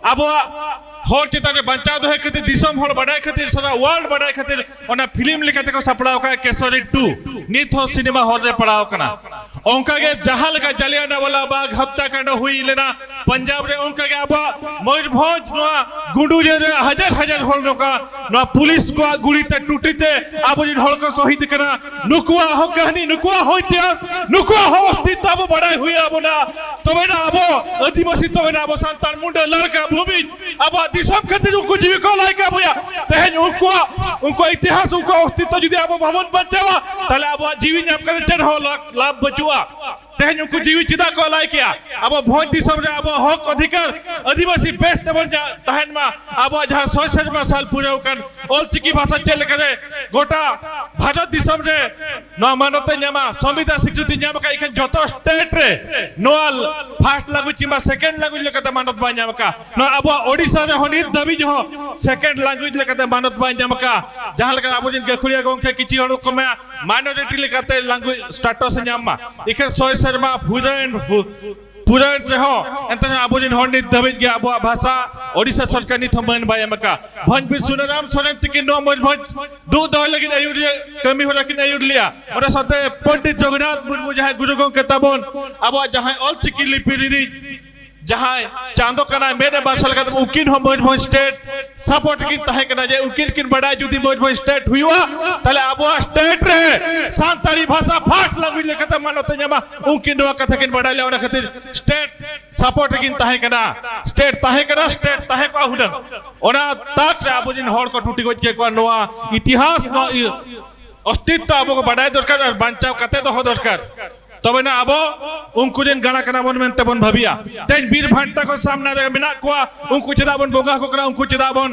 ᱟᱵᱚᱣᱟᱜ ᱦᱚᱲ ᱪᱮᱛᱟᱱ ᱨᱮ ᱵᱟᱧᱪᱟᱣ ᱫᱚᱦᱚᱭ ᱠᱷᱟᱹᱛᱤᱨ, ᱫᱤᱥᱚᱢ ᱦᱚᱲ ᱵᱟᱰᱟᱭ ᱠᱷᱟᱹᱛᱤᱨ, ᱥᱟᱨᱟ ᱣᱟᱨᱞᱰ ᱵᱟᱰᱟᱭ ᱠᱷᱟᱹᱛᱤᱨ ᱚᱱᱟ ᱯᱷᱤᱞᱢ ᱞᱮᱠᱟ ᱛᱮᱠᱚ ᱥᱟᱯᱲᱟᱣ ᱟᱠᱟᱫ ᱠᱮᱥᱚᱨᱤ ᱴᱩ, ᱱᱤᱛ ᱦᱚᱸ ᱥᱤᱱᱮᱢᱟ ᱦᱚᱞ ᱨᱮ ᱯᱟᱲᱟᱣ ᱟᱠᱟᱱᱟ᱾ ᱚᱱᱠᱟ ᱜᱮ ᱡᱟᱦᱟᱸ ᱞᱮᱠᱟ ᱡᱟᱞᱤᱭᱟᱱᱟ ᱣᱟᱞᱟ ᱵᱟᱜᱽ ᱦᱚᱛᱛᱟ ᱠᱟᱱᱰ ᱦᱩᱭ ᱞᱮᱱᱟ ᱯᱟᱧᱡᱟᱵᱽ ᱨᱮ, ᱚᱱᱠᱟ ᱜᱮ ᱟᱵᱚᱣᱟᱜ ᱢᱚᱭᱩᱨᱵᱷᱚᱸᱡᱽ ᱱᱚᱣᱟ ᱜᱩᱸᱰᱩᱨᱤᱭᱟᱹ ᱨᱮ ᱦᱟᱡᱟᱨ ᱦᱟᱡᱟᱨ ᱦᱚᱲ ᱱᱚᱝᱠᱟ ᱱᱚᱣᱟ ᱯᱩᱞᱤᱥ ᱠᱚᱣᱟᱜ ᱜᱩᱲᱤ ᱛᱮ, ᱴᱩᱴᱤ ᱛᱮ ᱟᱵᱚ ᱨᱮᱱ ᱦᱚᱲ ᱠᱚ ᱥᱚᱦᱤᱫ ᱟᱠᱟᱱᱟ᱾ ᱱᱩᱠᱩᱣᱟᱜ ᱦᱚᱸ ᱠᱟᱹᱦᱱᱤ, ᱱᱩᱠᱩᱣᱟᱜ ᱦᱚᱸ ᱤᱛᱤᱦᱟᱥ, ᱱᱩᱠᱩᱣᱟᱜ ᱦᱚᱸ ᱚᱥᱛᱤᱛᱛᱚ ᱟᱵᱚ ᱵᱟᱲᱟᱭ ᱦᱩᱭ ᱟᱵᱚᱱᱟ᱾ ᱛᱚᱵᱮᱱᱟ ᱟᱵᱚ ᱟᱹᱫᱤᱵᱟᱹᱥᱤ, ᱛᱚᱵᱮᱱᱟ ᱟᱵᱚ ᱥᱟᱱᱛᱟᱲ ᱢᱩᱸᱰᱟᱹ ᱞᱟᱲᱠᱟ ᱵᱷᱩᱢᱤ ᱟᱵᱚᱣᱟᱜ ᱫᱤᱥᱚᱢ ᱠᱷᱟᱹᱛᱤᱨ ᱩᱱᱠᱩ ᱡᱤᱣᱤ ᱠᱚ ᱟᱞᱟᱭ ᱠᱟᱜ ᱵᱚᱭᱟ᱾ ᱛᱮᱦᱮᱧ ᱩᱱᱠᱩᱣᱟᱜ, ᱩᱱᱠᱩᱣᱟᱜ ᱤᱛᱤᱦᱟᱥ, ᱩᱱᱠᱩᱣᱟᱜ ᱚᱥᱛᱤᱛᱛᱚ ᱡᱩᱫᱤ ᱟᱵᱚ ᱵᱟᱵᱚᱱ ᱵᱟᱧᱪᱟᱣᱟ, ᱛᱟᱦᱞᱮ ᱟᱵᱚᱣᱟᱜ ᱡᱤᱣᱤ ᱧᱟᱢ ᱠᱟᱛᱮ ᱪᱮᱫ ᱦᱚᱸ ᱞᱟ-, ᱞᱟᱵᱷ ᱵᱟᱹᱪᱩᱜᱼᱟ᱾ ᱛᱮᱦᱮᱧ ᱩᱱᱠᱩ ᱡᱤᱣᱤ ᱪᱮᱫᱟᱜ ᱠᱚ ᱟᱞᱟᱭ ᱠᱮᱜᱼᱟ? ᱟᱵᱚ ᱵᱷᱚᱸᱡᱽ ᱫᱤᱥᱚᱢ ᱨᱮ ᱟᱵᱚᱣᱟᱜ ᱦᱚᱠ ᱚᱫᱷᱤᱠᱟᱨ ᱟᱹᱫᱤᱵᱟᱹᱥᱤ ᱵᱮᱥ ᱛᱮᱵᱚᱱ ᱡᱟ-, ᱛᱟᱦᱮᱱ ᱢᱟ᱾ ᱟᱵᱚᱣᱟᱜ ᱡᱟᱦᱟᱸ ᱥᱚᱭ ᱥᱮᱨᱢᱟ ᱥᱟᱞ ᱯᱩᱨᱟᱹᱣ ᱠᱟᱱ ᱚᱞᱪᱤᱠᱤ ᱵᱷᱟᱥᱟ ᱪᱮᱫ ᱞᱮᱠᱟᱨᱮ ᱜᱚᱴᱟ ᱵᱷᱟᱨᱚᱛ ᱫᱤᱥᱚᱢ ᱨᱮ ᱱᱚᱣᱟ ᱢᱟᱱᱚᱛ ᱮ ᱧᱟᱢᱟ, ᱥᱚᱝᱵᱤᱫᱷᱟᱱ ᱥᱤᱠᱨᱤᱛᱤ ᱧᱟᱢ ᱟᱠᱟᱫ, ᱤᱠᱷᱟᱹᱱ ᱡᱚᱛᱚ ᱥᱴᱮᱴ ᱨᱮ ᱱᱚᱣᱟ ᱯᱷᱟᱨᱥᱴ ᱞᱟᱝᱜᱩᱭᱮᱡᱽ ᱠᱤᱝᱵᱟ ᱥᱮᱠᱮᱱᱰ ᱞᱟᱝᱜᱩᱭᱮᱡᱽ ᱞᱮᱠᱟᱛᱮ ᱢᱟᱱᱚᱛ ᱵᱟᱭ ᱧᱟᱢ ᱟᱠᱟᱫ᱾ ᱱᱚᱣᱟ ᱟᱵᱚᱣᱟᱜ ᱳᱰᱤᱥᱟ ᱨᱮᱦᱚᱸ ᱱᱤᱛ ᱫᱷᱟᱹᱵᱤᱡ ᱦᱚᱸ ᱥᱮᱠᱮᱱᱰ ᱞᱟᱝᱜᱩᱭᱮᱡᱽ ᱞᱮᱠᱟᱛᱮ ᱢᱟᱱᱚᱛ ᱵᱟᱭ ᱧᱟᱢ ᱟᱠᱟᱫ᱾ ᱡᱟᱦᱟᱸ ᱞᱮᱠᱟ ᱟᱵᱚ ᱨᱮᱱ ᱜᱟᱹᱠᱷᱩᱲᱤᱭᱟᱹ ᱜᱚᱢᱠᱮ ᱠᱤᱪᱷᱩ ᱦᱚᱲ ᱠᱚ ᱢᱮᱱᱟ ᱢᱟᱭᱱᱚᱨᱤᱴᱤ ᱞᱮᱠᱟᱛᱮ ᱞᱟᱝᱜᱩᱭᱮᱡᱽ ᱥᱴᱟᱴᱟᱥ ᱮ ᱧᱟᱢ ᱢᱟ, ᱤᱠᱷᱟᱹᱱ ᱥᱚᱭ ᱥᱮᱨᱢᱟ ᱯᱩᱨᱟᱹᱣᱮᱱ, ᱯᱩᱨᱟᱹᱣᱮᱱ ᱨᱮᱦᱚᱸ ᱮᱱᱛᱮ ᱨᱮᱦᱚᱸ ᱟᱵᱚ ᱨᱮᱱ ᱦᱚᱲ ᱱᱤᱛ ᱫᱷᱟᱹᱵᱤᱡ ᱜᱮ ᱟᱵᱚᱣᱟᱜ ᱵᱷᱟᱥᱟ ᱳᱰᱤᱥᱟ ᱥᱚᱨᱠᱟᱨ ᱱᱤᱛ ᱦᱚᱸ ᱢᱟᱹᱱ ᱵᱟᱭ ᱮᱢ ᱟᱠᱟᱫ᱾ ᱵᱷᱚᱸᱡᱽ ᱵᱤᱨ ᱥᱩᱱᱟᱨᱟᱢ ᱥᱚᱨᱮᱱ ᱛᱤᱠᱤᱱ ᱱᱚᱣᱟ ᱢᱚᱭᱩᱨᱵᱷᱚᱸᱡᱽ ᱫᱩᱜ ᱫᱚᱦᱚᱭ ᱞᱟᱹᱜᱤᱫ ᱟᱹᱭᱩᱨᱤᱭᱟᱹ ᱠᱟᱹᱢᱤ ᱦᱚᱨᱟ ᱠᱤᱱ ᱟᱹᱭᱩᱨ ᱞᱮᱜᱼᱟ᱾ ᱚᱱᱟ ᱥᱟᱶᱛᱮ ᱯᱚᱱᱰᱤᱛ ᱨᱚᱜᱷᱩᱱᱟᱛᱷ ᱢᱩᱨᱢᱩ, ᱡᱟᱦᱟᱸᱭ ᱜᱩᱨᱩ ᱜᱚᱢᱠᱮ ᱛᱟᱵᱚᱱ, ᱟᱵᱚᱣᱟᱜ ᱡᱟᱦᱟᱸᱭ ᱚᱞ ᱪᱤᱠᱤ ᱞᱤᱯᱤ ᱨᱤᱱᱤᱡ ᱡᱟᱦᱟᱸᱭ ᱪᱟᱸᱫᱚ ᱠᱟᱱᱟᱭ ᱢᱮᱫ ᱮ ᱢᱟᱨᱥᱟᱞ ᱠᱟᱛᱮ, ᱩᱱᱠᱤᱱ ᱦᱚᱸ ᱢᱚᱭᱩᱨᱵᱷᱚᱸᱡᱽ ᱥᱴᱮᱴ ᱥᱟᱯᱳᱨᱴ ᱨᱮᱠᱤᱱ ᱛᱟᱦᱮᱸ ᱠᱟᱱᱟ, ᱡᱮ ᱩᱱᱠᱤᱱ ᱠᱤᱱ ᱵᱟᱰᱟᱭ ᱡᱩᱫᱤ ᱢᱚᱭᱩᱨᱵᱷᱚᱸᱡᱽ ᱥᱴᱮᱴ ᱦᱩᱭᱩᱜᱼᱟ, ᱛᱟᱦᱞᱮ ᱟᱵᱚᱣᱟᱜ ᱥᱴᱮᱴ ᱨᱮ ᱥᱟᱱᱛᱟᱲᱤ ᱵᱷᱟᱥᱟ ᱯᱷᱟᱥᱴ ᱞᱮᱝᱜᱩᱭᱮᱡᱽ ᱞᱮᱠᱟᱛᱮ ᱢᱟᱱᱚᱛ ᱮ ᱧᱟᱢᱟ, ᱩᱱᱠᱤᱱ ᱱᱚᱣᱟ ᱠᱟᱛᱷᱟ ᱠᱤᱱ ᱵᱟᱰᱟᱭ ᱞᱮᱫᱟ᱾ ᱚᱱᱟ ᱠᱷᱟᱹᱛᱤᱨ ᱥᱴᱮᱴ ᱥᱟᱯᱳᱨᱴ ᱨᱮᱠᱤᱱ ᱛᱟᱦᱮᱸ ᱠᱟᱱᱟ᱾ ᱥᱴᱮᱴ ᱛᱟᱦᱮᱸ ᱠᱟᱱᱟ, ᱥᱴᱮᱴ ᱛᱟᱦᱮᱸ ᱠᱚᱜᱼᱟ ᱦᱩᱱᱟᱹᱝ᱾ ᱚᱱᱟ ᱛᱟᱠ ᱨᱮ ᱟᱵᱚ ᱨᱮᱱ ᱦᱚᱲ ᱠᱚ ᱴᱩᱴᱤ ᱜᱚᱡ ᱠᱮᱫ ᱠᱚᱣᱟ᱾ ᱱᱚᱣᱟ ᱤᱛᱤᱦᱟᱥ, ᱱᱚᱣᱟ ᱤᱭᱟᱹ ᱚᱥᱛᱤᱛᱛᱚ ᱟᱵᱚ ᱠᱚ ᱵᱟᱰᱟᱭ ᱫᱚᱨᱠᱟᱨ ᱟᱨ ᱵᱟᱧᱪᱟᱣ ᱠᱟᱛᱮ ᱫᱚᱦᱚ ᱫᱚᱨᱠᱟᱨ᱾ ᱛᱚᱵᱮᱱᱟ ᱟᱵᱚ ᱩᱱᱠᱩ ᱨᱮᱱ ᱜᱟᱬᱟ ᱠᱟᱱᱟ ᱵᱚᱱ ᱢᱮᱱᱛᱮ ᱵᱚᱱ ᱵᱷᱟᱹᱵᱤᱭᱟ᱾ ᱛᱮᱦᱮᱧ ᱵᱤᱨ ᱵᱷᱟᱱᱴᱟ ᱠᱚ ᱥᱟᱢᱱᱟ ᱨᱮ ᱢᱮᱱᱟᱜ ᱠᱚᱣᱟ, ᱩᱱᱠᱩ ᱪᱮᱫᱟᱜ ᱵᱚᱱ ᱵᱚᱸᱜᱟ ᱟᱠᱚ ᱠᱟᱱᱟ? ᱩᱱᱠᱩ ᱪᱮᱫᱟᱜ ᱵᱚᱱ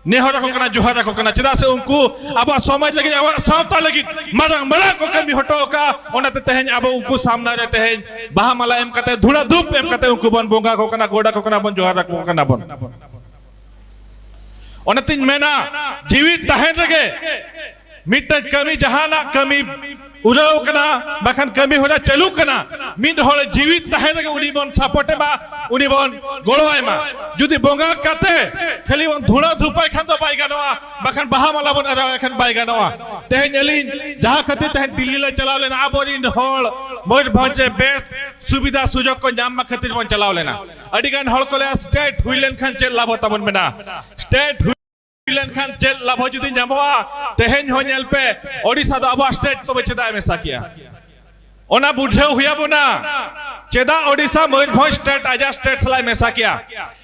ᱱᱮᱦᱚᱨ ᱟᱠᱚ ᱠᱟᱱᱟ, ᱡᱚᱦᱟᱨ ᱟᱠᱚ ᱠᱟᱱᱟ? ᱪᱮᱫᱟᱜ ᱥᱮ ᱩᱱᱠᱩ ᱟᱵᱚᱣᱟᱜ ᱥᱚᱢᱟᱡᱽ ᱞᱟᱹᱜᱤᱫ, ᱟᱵᱚᱣᱟᱜ ᱥᱟᱶᱛᱟ ᱞᱟᱹᱜᱤᱫ ᱢᱟᱨᱟᱝ ᱢᱟᱨᱟᱝ ᱠᱚ ᱠᱟᱹᱢᱤ ᱦᱚᱴᱚ ᱟᱠᱟᱫᱼᱟ᱾ ᱚᱱᱟᱛᱮ ᱛᱮᱦᱮᱧ ᱟᱵᱚ ᱩᱱᱠᱩ ᱥᱟᱢᱱᱟ ᱨᱮ ᱛᱮᱦᱮᱧ ᱵᱟᱦᱟ ᱢᱟᱞᱟ ᱮᱢ ᱠᱟᱛᱮ, ᱫᱷᱩᱲᱟ ᱫᱷᱩᱯ ᱮᱢ ᱠᱟᱛᱮ ᱩᱱᱠᱩ ᱵᱚᱱ ᱵᱚᱸᱜᱟ ᱟᱠᱚ ᱠᱟᱱᱟ, ᱜᱚᱰ ᱟᱠᱚ ᱠᱟᱱᱟ ᱵᱚᱱ, ᱡᱚᱦᱟᱨ ᱟᱠᱚ ᱠᱟᱱᱟ ᱵᱚᱱ᱾ ᱚᱱᱟᱛᱤᱧ ᱢᱮᱱᱟ, ᱡᱤᱣᱤᱫ ᱛᱟᱦᱮᱱ ᱨᱮᱜᱮ ᱢᱤᱫᱴᱟᱝ ᱠᱟᱹᱢᱤ, ᱡᱟᱦᱟᱱᱟᱜ ᱠᱟᱹᱢᱤ ᱩᱨᱟᱹᱣ ᱠᱟᱱᱟ, ᱵᱟᱠᱷᱟᱱ ᱠᱟᱹᱢᱤ ᱦᱚᱨᱟ ᱪᱟᱹᱞᱩᱜ ᱠᱟᱱᱟ, ᱢᱤᱫ ᱦᱚᱲ ᱡᱤᱣᱤᱫ ᱛᱟᱦᱮᱱ ᱨᱮᱜᱮ ᱩᱱᱤ ᱵᱚᱱ ᱥᱟᱯᱳᱨᱴ ᱮᱢᱟ, ᱩᱱᱤ ᱵᱚᱱ ᱜᱚᱲᱚ ᱟᱭ ᱢᱟ᱾ ᱡᱩᱫᱤ ᱵᱚᱸᱜᱟ ᱠᱟᱛᱮ ᱠᱷᱟᱹᱞᱤ ᱵᱚᱱ ᱫᱷᱩᱲᱟᱹ ᱫᱷᱩᱯᱟᱭ ᱠᱷᱟᱱ ᱫᱚ ᱵᱟᱭ ᱜᱟᱱᱚᱜᱼᱟ, ᱵᱟᱠᱷᱟᱱ ᱵᱟᱦᱟ ᱢᱟᱞᱟ ᱵᱚᱱ ᱟᱨᱟᱣᱟᱭ ᱠᱷᱟᱱ ᱵᱟᱭ ᱜᱟᱱᱚᱜᱼᱟ᱾ ᱛᱮᱦᱮᱧ ᱟᱹᱞᱤᱧ ᱡᱟᱦᱟᱸ ᱠᱷᱟᱹᱛᱤᱨ ᱛᱮᱦᱮᱧ ᱫᱤᱞᱞᱤ ᱞᱮ ᱪᱟᱞᱟᱣ ᱞᱮᱱᱟ, ᱟᱵᱚᱨᱤᱱ ᱦᱚᱲ ᱢᱚᱭᱩᱨᱵᱷᱚᱸᱡᱽ ᱨᱮ ᱵᱮᱥ ᱥᱩᱵᱤᱫᱷᱟ ᱥᱩᱡᱳᱜᱽ ᱠᱚ ᱧᱟᱢ ᱢᱟ ᱠᱷᱟᱹᱛᱤᱨ ᱵᱚᱱ ᱪᱟᱞᱟᱣ ᱞᱮᱱᱟ᱾ ᱟᱹᱰᱤ ᱜᱟᱱ ᱦᱚᱲ ᱠᱚ ᱞᱟᱹᱭᱟ, ᱥᱴᱮᱴ ᱦᱩᱭ ᱞᱮᱱᱠᱷᱟᱱ ᱪᱮᱫ ᱞᱟᱵᱷ ᱛᱟᱵᱚᱱ ᱢᱮᱱᱟᱜᱼᱟ? ᱥᱴᱮᱴ ᱦᱩᱭ ᱞᱮᱱᱠᱷᱟᱱ ᱪᱮᱫ ᱞᱟᱵᱷ ᱡᱩᱫᱤ ᱧᱟᱢᱚᱜᱼᱟ? ᱛᱮᱦᱮᱧ ᱦᱚᱸ ᱧᱮᱞ ᱯᱮ, ᱳᱰᱤᱥᱟ ᱫᱚ ᱟᱵᱚᱣᱟᱜ ᱥᱴᱮᱴ, ᱛᱚᱵᱮ ᱪᱮᱫᱟᱜ ᱮ ᱢᱮᱥᱟ ᱠᱮᱜᱼᱟ? ᱚᱱᱟ ᱵᱩᱡᱷᱟᱹᱣ ᱦᱩᱭ ᱟᱵᱚᱱᱟ, ᱪᱮᱫᱟᱜ ᱳᱰᱤᱥᱟ ᱢᱚᱭᱩᱨᱵᱷᱚᱸᱡᱽ ᱥᱴᱮᱴ ᱟᱡᱟᱜ ᱥᱴᱮᱴ ᱥᱟᱞᱟᱜ ᱮ ᱢᱮᱥᱟ ᱠᱮᱜᱼᱟ?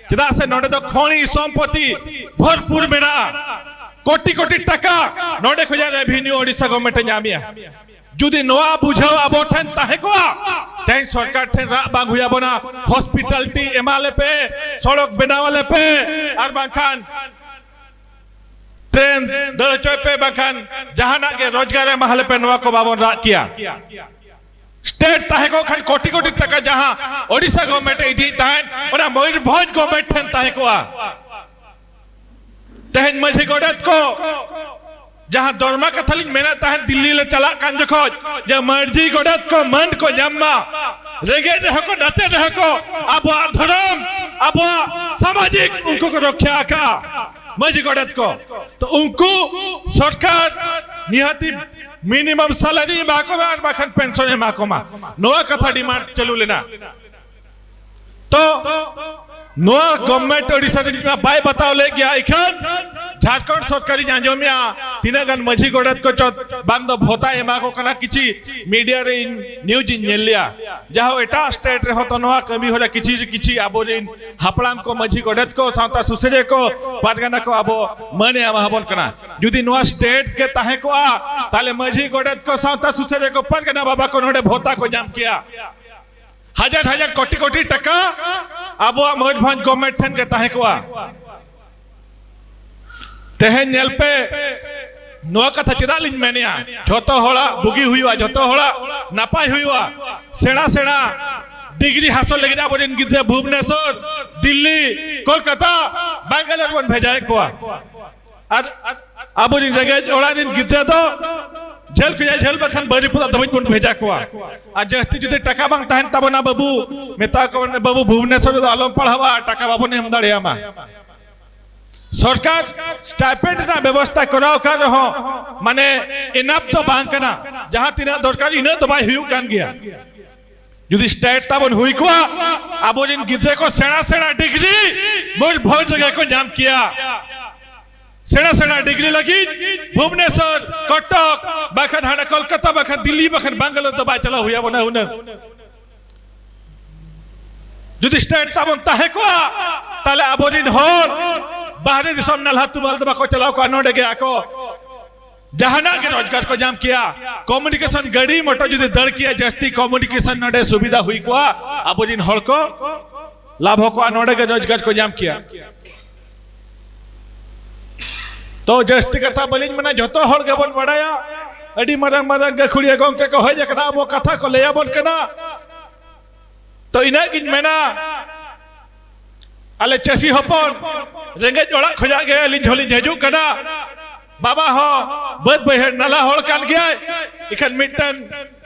ᱪᱮᱫᱟᱜ ᱥᱮ ᱱᱚᱰᱮ ᱫᱚ ᱠᱷᱚᱱᱤ ᱥᱚᱢᱯᱚᱛᱤ ᱵᱷᱚᱨᱯᱩᱨ ᱢᱮᱱᱟᱜᱼᱟ, ᱠᱳᱴᱤ ᱠᱳᱴᱤ ᱴᱟᱠᱟ ᱱᱚᱰᱮ ᱠᱷᱚᱱᱟᱜ ᱨᱮᱵᱷᱤᱱᱤᱭᱩ ᱳᱰᱤᱥᱟ ᱜᱚᱵᱷᱢᱮᱱᱴ ᱮ ᱧᱟᱢᱮᱜᱼᱟ᱾ ᱡᱩᱫᱤ ᱱᱚᱣᱟ ᱵᱩᱡᱷᱟᱹᱣ ᱟᱵᱚ ᱴᱷᱮᱱ ᱛᱟᱦᱮᱸ ᱠᱚᱜᱼᱟ, ᱛᱮᱦᱮᱧ ᱥᱚᱨᱠᱟᱨ ᱴᱷᱮᱱ ᱨᱟᱜ ᱵᱟᱝ ᱦᱩᱭ ᱟᱵᱚᱱᱟ, ᱦᱚᱥᱯᱤᱴᱟᱞᱤᱴᱤ ᱮᱢᱟ ᱞᱮᱯᱮ, ᱥᱚᱲᱚᱠ ᱵᱮᱱᱟᱣ ᱟᱞᱮᱯᱮ, ᱟᱨ ᱵᱟᱝᱠᱷᱟᱱ ᱴᱨᱮᱱ ᱫᱟᱹᱲ ᱦᱚᱪᱚᱭ ᱯᱮ, ᱵᱟᱝᱠᱷᱟᱱ ᱡᱟᱦᱟᱱᱟᱜ ᱜᱮ ᱨᱳᱡᱽᱜᱟᱨ ᱮᱢᱟ ᱞᱮᱯᱮ, ᱱᱚᱣᱟ ᱠᱚ ᱵᱟᱵᱚᱱ ᱨᱟᱜ ᱠᱮᱭᱟ᱾ ᱥᱴᱮᱴ ᱛᱟᱦᱮᱸ ᱠᱚᱜ ᱠᱷᱟᱱ ᱠᱳᱴᱤ ᱠᱳᱴᱤ ᱴᱟᱠᱟ ᱡᱟᱦᱟᱸ ᱳᱰᱤᱥᱟ ᱜᱚᱵᱷᱢᱮᱱᱴ ᱮ ᱤᱫᱤᱭᱮᱫ ᱛᱟᱦᱮᱸᱫ, ᱚᱱᱟ ᱢᱚᱭᱩᱨᱵᱷᱚᱸᱡᱽ ᱜᱚᱵᱷᱢᱮᱱᱴ ᱴᱷᱮᱱ ᱛᱟᱦᱮᱸ ᱠᱚᱜᱼᱟ᱾ ᱛᱮᱦᱮᱧ ᱢᱟᱹᱡᱷᱤ ᱜᱚᱰᱮᱛ ᱠᱚ, ᱡᱟᱦᱟᱸ ᱫᱚᱨᱢᱟ ᱠᱟᱛᱷᱟ ᱞᱤᱧ ᱢᱮᱱᱮᱫ ᱛᱟᱦᱮᱸᱫ, ᱫᱤᱞᱞᱤ ᱞᱮ ᱪᱟᱞᱟᱜ ᱠᱟᱱ ᱡᱚᱠᱷᱚᱡ, ᱡᱮ ᱢᱟᱹᱡᱷᱤ ᱜᱚᱰᱮᱛ ᱠᱚ ᱢᱟᱹᱱ ᱠᱚ ᱧᱟᱢ ᱢᱟ, ᱨᱮᱸᱜᱮᱡ ᱨᱮᱦᱚᱸ ᱠᱚ, ᱱᱟᱪᱟᱨ ᱨᱮᱦᱚᱸ ᱠᱚ, ᱟᱵᱚᱣᱟᱜ ᱫᱷᱚᱨᱚᱢ, ᱟᱵᱚᱣᱟᱜ ᱥᱟᱢᱟᱡᱤᱠ ᱩᱱᱠᱩ ᱠᱚ ᱨᱚᱠᱷᱟ ᱟᱠᱟᱜᱼᱟ ᱢᱟᱹᱡᱷᱤ ᱜᱚᱰᱮᱛ ᱠᱚ᱾ ᱛᱚ ᱩᱱᱠᱩ ᱥᱚᱨᱠᱟᱨ ᱱᱤᱦᱟᱹᱛᱤ ᱢᱤᱱᱤᱢᱟᱢ ᱥᱮᱞᱟᱨᱤ ᱮᱢᱟ ᱠᱚᱢᱟ, ᱟᱨ ᱵᱟᱠᱷᱟᱱ ᱯᱮᱱᱥᱚᱱ ᱮᱢᱟ ᱠᱚᱢᱟ, ᱱᱚᱣᱟ ᱠᱟᱛᱷᱟ ᱰᱤᱢᱟᱱᱰ ᱪᱟᱹᱞᱩ ᱞᱮᱱᱟ᱾ ᱛᱚ ᱱᱚᱣᱟ ᱜᱚᱵᱷᱢᱮᱱᱴ ᱳᱰᱤᱥᱟ ᱨᱮ ᱱᱤᱛ ᱢᱟ ᱵᱟᱭ ᱵᱟᱛᱟᱣ ᱞᱮᱫ ᱜᱮᱭᱟ᱾ ᱤᱠᱷᱟᱹᱱ ᱡᱷᱟᱲᱠᱷᱚᱸᱰ ᱥᱚᱨᱠᱟᱨᱤᱧ ᱟᱸᱡᱚᱢᱮᱜᱼᱟ, ᱛᱤᱱᱟᱹᱜ ᱜᱟᱱ ᱢᱟᱹᱡᱷᱤ ᱜᱚᱰᱮᱛ ᱠᱚ ᱪᱚ ᱵᱟᱝ ᱫᱚ ᱵᱷᱚᱛᱟᱭ ᱮᱢᱟ ᱠᱚ ᱠᱟᱱᱟ᱾ ᱠᱤᱪᱷᱤ ᱢᱤᱰᱤᱭᱟ ᱨᱮ ᱤᱧ ᱱᱤᱭᱩᱡᱽ ᱤᱧ ᱧᱮᱞ ᱞᱮᱜᱼᱟ, ᱡᱟᱦᱟᱸ ᱮᱴᱟᱜ ᱥᱴᱮᱴ ᱨᱮᱦᱚᱸ ᱛᱚ ᱱᱚᱣᱟ ᱠᱟᱹᱢᱤ ᱦᱚᱨᱟ ᱠᱤᱪᱷᱤ ᱠᱤᱪᱷᱤ ᱟᱵᱚᱨᱮᱱ ᱦᱟᱯᱲᱟᱢ ᱠᱚ, ᱢᱟᱹᱡᱷᱤ ᱜᱚᱰᱮᱛ ᱠᱚ, ᱥᱟᱶᱛᱟ ᱥᱩᱥᱟᱹᱨᱤᱭᱟᱹ ᱠᱚ, ᱯᱟᱨᱜᱟᱱᱟ ᱠᱚ ᱟᱵᱚ ᱢᱟᱹᱱ ᱮ ᱮᱢᱟ ᱵᱚᱱ ᱠᱟᱱᱟ᱾ ᱡᱩᱫᱤ ᱱᱚᱣᱟ ᱥᱴᱮᱴ ᱜᱮ ᱛᱟᱦᱮᱸ ᱠᱚᱜᱼᱟ, ᱛᱟᱦᱞᱮ ᱢᱟᱹᱡᱷᱤ ᱜᱚᱰᱮᱛ ᱠᱚ, ᱥᱟᱶᱛᱟ ᱥᱩᱥᱟᱹᱨᱤᱭᱟᱹ ᱠᱚ, ᱯᱟᱨᱜᱟᱱᱟ ᱵᱟᱵᱟ ᱠᱚ ᱱᱚᱰᱮ ᱵᱷᱚᱛᱟ ᱠᱚ ᱧᱟᱢ ᱠᱮᱭᱟ᱾ ᱦᱟᱡᱟᱨ ᱦᱟᱡᱟᱨ ᱠᱳᱴᱤ ᱠᱳᱴᱤ ᱴᱟᱠᱟ ᱟᱵᱚᱣᱟᱜ ᱢᱚᱭᱩᱨᱵᱷᱚᱸᱡᱽ ᱜᱚᱵᱷᱢᱮᱱᱴ ᱴᱷᱮᱱ ᱜᱮ ᱛᱟᱦᱮᱸ ᱠᱚᱜᱼᱟ᱾ ᱛᱮᱦᱮᱧ ᱧᱮᱞ ᱯᱮ, ᱱᱚᱣᱟ ᱠᱟᱛᱷᱟ ᱪᱮᱫᱟᱜ ᱞᱤᱧ ᱢᱮᱱᱮᱜᱼᱟ? ᱡᱷᱚᱛᱚ ᱦᱚᱲᱟᱜ ᱵᱩᱜᱤ ᱦᱩᱭᱩᱜᱼᱟ, ᱡᱷᱚᱛᱚ ᱦᱚᱲᱟᱜ ᱱᱟᱯᱟᱭ ᱦᱩᱭᱩᱜᱼᱟ᱾ ᱥᱮᱬᱟ ᱥᱮᱬᱟ ᱰᱤᱜᱽᱨᱤ ᱦᱟᱥᱚᱞ ᱞᱟᱹᱜᱤᱫ ᱟᱵᱚᱨᱮᱱ ᱜᱤᱫᱽᱨᱟᱹ ᱵᱷᱩᱵᱽᱱᱮᱥᱚᱨ, ᱫᱤᱞᱞᱤ, ᱠᱳᱞᱠᱟᱛᱟ, ᱵᱮᱝᱜᱟᱞᱳᱨ ᱵᱚᱱ ᱵᱷᱮᱡᱟᱭᱮᱫ ᱠᱚᱣᱟ᱾ ᱟᱨ ᱟᱵᱚᱨᱮᱱ ᱨᱮᱸᱜᱮᱡ ᱚᱲᱟᱜ ᱨᱮᱱ ᱜᱤᱫᱽᱨᱟᱹ ᱫᱚ ᱡᱷᱟᱹᱞ ᱠᱷᱚᱱᱟᱜ ᱡᱷᱟᱹᱞ, ᱵᱟᱠᱷᱟᱱ ᱵᱟᱹᱨᱤᱯᱟᱫᱟ ᱫᱷᱟᱹᱵᱤᱡ ᱵᱚᱱ ᱵᱷᱮᱡᱟ ᱠᱚᱣᱟ᱾ ᱟᱨ ᱡᱟᱹᱥᱛᱤ ᱡᱩᱫᱤ ᱴᱟᱠᱟ ᱵᱟᱝ ᱛᱟᱦᱮᱱ ᱛᱟᱵᱚᱱᱟ, ᱵᱟᱹᱵᱩ, ᱢᱮᱛᱟ ᱠᱚ ᱵᱚᱱ, "ᱵᱟᱹᱵᱩ, ᱵᱷᱩᱵᱽᱱᱮᱥᱚᱨ ᱨᱮᱫᱚ ᱟᱞᱚᱢ ᱯᱟᱲᱦᱟᱣᱟ, ᱴᱟᱠᱟ ᱵᱟᱵᱚᱱ ᱮᱢ ᱫᱟᱲᱮᱭᱟᱢᱟ᱾" ᱥᱚᱨᱠᱟᱨ ᱥᱴᱟᱭᱯᱮᱱᱰ ᱨᱮᱱᱟᱜ ᱵᱮᱵᱚᱥᱛᱷᱟ ᱠᱚᱨᱟᱣ ᱠᱟᱜ ᱨᱮᱦᱚᱸ, ᱢᱟᱱᱮ, ᱮᱱᱟᱯ ᱫᱚ ᱵᱟᱝ ᱠᱟᱱᱟ᱾ ᱡᱟᱦᱟᱸ ᱛᱤᱱᱟᱹᱜ ᱫᱚᱨᱠᱟᱨ, ᱤᱱᱟᱹᱜ ᱫᱚ ᱵᱟᱭ ᱦᱩᱭᱩᱜ ᱠᱟᱱ ᱜᱮᱭᱟ᱾ ᱡᱩᱫᱤ ᱥᱴᱮᱴ ᱛᱟᱵᱚᱱ ᱦᱩᱭ ᱠᱚᱜᱼᱟ, ᱟᱵᱚᱨᱮᱱ ᱜᱤᱫᱽᱨᱟᱹ ᱠᱚ ᱥᱮᱬᱟ ᱥᱮᱬᱟ ᱰᱤᱜᱽᱨᱤ ᱢᱚᱭᱩᱨᱵᱷᱚᱸᱡᱽ ᱨᱮᱜᱮ ᱠᱚ ᱧᱟᱢ ᱠᱮᱭᱟ᱾ ᱥᱮᱬᱟ ᱥᱮᱬᱟ ᱰᱤᱜᱽᱨᱤ ᱞᱟᱹᱜᱤᱫ ᱵᱷᱩᱵᱽᱱᱮᱥᱚᱨ, ᱠᱚᱴᱚᱠ, ᱵᱟᱠᱷᱟᱱ ᱦᱟᱱᱟ ᱠᱚᱞᱠᱟᱛᱟ, ᱵᱟᱠᱷᱟᱱ ᱫᱤᱞᱞᱤ, ᱵᱟᱠᱷᱟᱱ ᱵᱟᱝᱜᱟᱞᱳᱨ ᱫᱚ ᱵᱟᱭ ᱪᱟᱞᱟᱣ ᱦᱩᱭ ᱟᱵᱚᱱᱟ ᱦᱩᱱᱟᱹᱝ᱾ ᱡᱩᱫᱤ ᱥᱴᱮᱴ ᱛᱟᱵᱚᱱ ᱛᱟᱦᱮᱸ ᱠᱚᱜᱼᱟ, ᱛᱟᱦᱞᱮ ᱟᱵᱚᱨᱮᱱ ᱦᱚᱲ ᱵᱟᱦᱨᱮ ᱫᱤᱥᱚᱢ ᱱᱟᱞᱦᱟ ᱛᱩᱢᱟᱹᱞ ᱫᱚ ᱵᱟᱠᱚ ᱪᱟᱞᱟᱣ ᱠᱚᱜᱼᱟ, ᱱᱚᱰᱮ ᱜᱮ ᱟᱠᱚ ᱡᱟᱦᱟᱱᱟᱜ ᱜᱮ ᱨᱳᱡᱽᱜᱟᱨ ᱠᱚ ᱧᱟᱢ ᱠᱮᱭᱟ᱾ ᱠᱚᱢᱩᱱᱤᱠᱮᱥᱚᱱ ᱜᱟᱹᱰᱤ ᱢᱚᱴᱚᱨ ᱡᱩᱫᱤ ᱫᱟᱹᱲ ᱠᱮᱭᱟ, ᱡᱟᱹᱥᱛᱤ ᱠᱚᱢᱩᱱᱤᱠᱮᱥᱚᱱ ᱱᱚᱰᱮ ᱥᱩᱵᱤᱫᱷᱟ ᱦᱩᱭ ᱠᱚᱜᱼᱟ, ᱟᱵᱚᱨᱮᱱ ᱦᱚᱲ ᱠᱚ ᱞᱟᱵᱷ ᱠᱚᱜᱼᱟ, ᱱᱚᱰᱮ ᱜᱮ ᱨᱳᱡᱽᱜᱟᱨ ᱠᱚ ᱧᱟᱢ ᱠᱮᱭᱟ᱾ ᱛᱚ ᱡᱟᱹᱥᱛᱤ ᱠᱟᱛᱷᱟ ᱵᱟᱹᱞᱤᱧ ᱢᱮᱱᱟ, ᱡᱷᱚᱛᱚ ᱦᱚᱲ ᱜᱮᱵᱚᱱ ᱵᱟᱲᱟᱭᱟ, ᱟᱹᱰᱤ ᱢᱟᱨᱟᱝ ᱢᱟᱨᱟᱝ ᱜᱟᱹᱠᱷᱩᱲᱤᱭᱟᱹ ᱜᱚᱢᱠᱮ ᱠᱚ ᱦᱮᱡ ᱟᱠᱟᱱᱟ, ᱟᱵᱚ ᱠᱟᱛᱷᱟ ᱠᱚ ᱞᱟᱹᱭ ᱟᱵᱚᱱ ᱠᱟᱱᱟ᱾ ᱛᱚ ᱤᱱᱟᱹᱜ ᱜᱤᱧ ᱢᱮᱱᱟ, ᱟᱞᱮ ᱪᱟᱹᱥᱤ ᱦᱚᱯᱚᱱ, ᱨᱮᱸᱜᱮᱡ ᱚᱲᱟᱜ ᱠᱷᱚᱱᱟᱜ ᱜᱮ ᱟᱹᱞᱤᱧ ᱦᱚᱸᱞᱤᱧ ᱦᱤᱡᱩᱜ ᱠᱟᱱᱟ᱾ ᱵᱟᱵᱟ ᱦᱚᱸ ᱵᱟᱹᱫᱽ ᱵᱟᱹᱭᱦᱟᱹᱲ ᱱᱟᱞᱦᱟ ᱦᱚᱲ ᱠᱟᱱ ᱜᱮᱭᱟᱭ, ᱮᱱᱠᱷᱟᱱ ᱢᱤᱫᱴᱟᱝ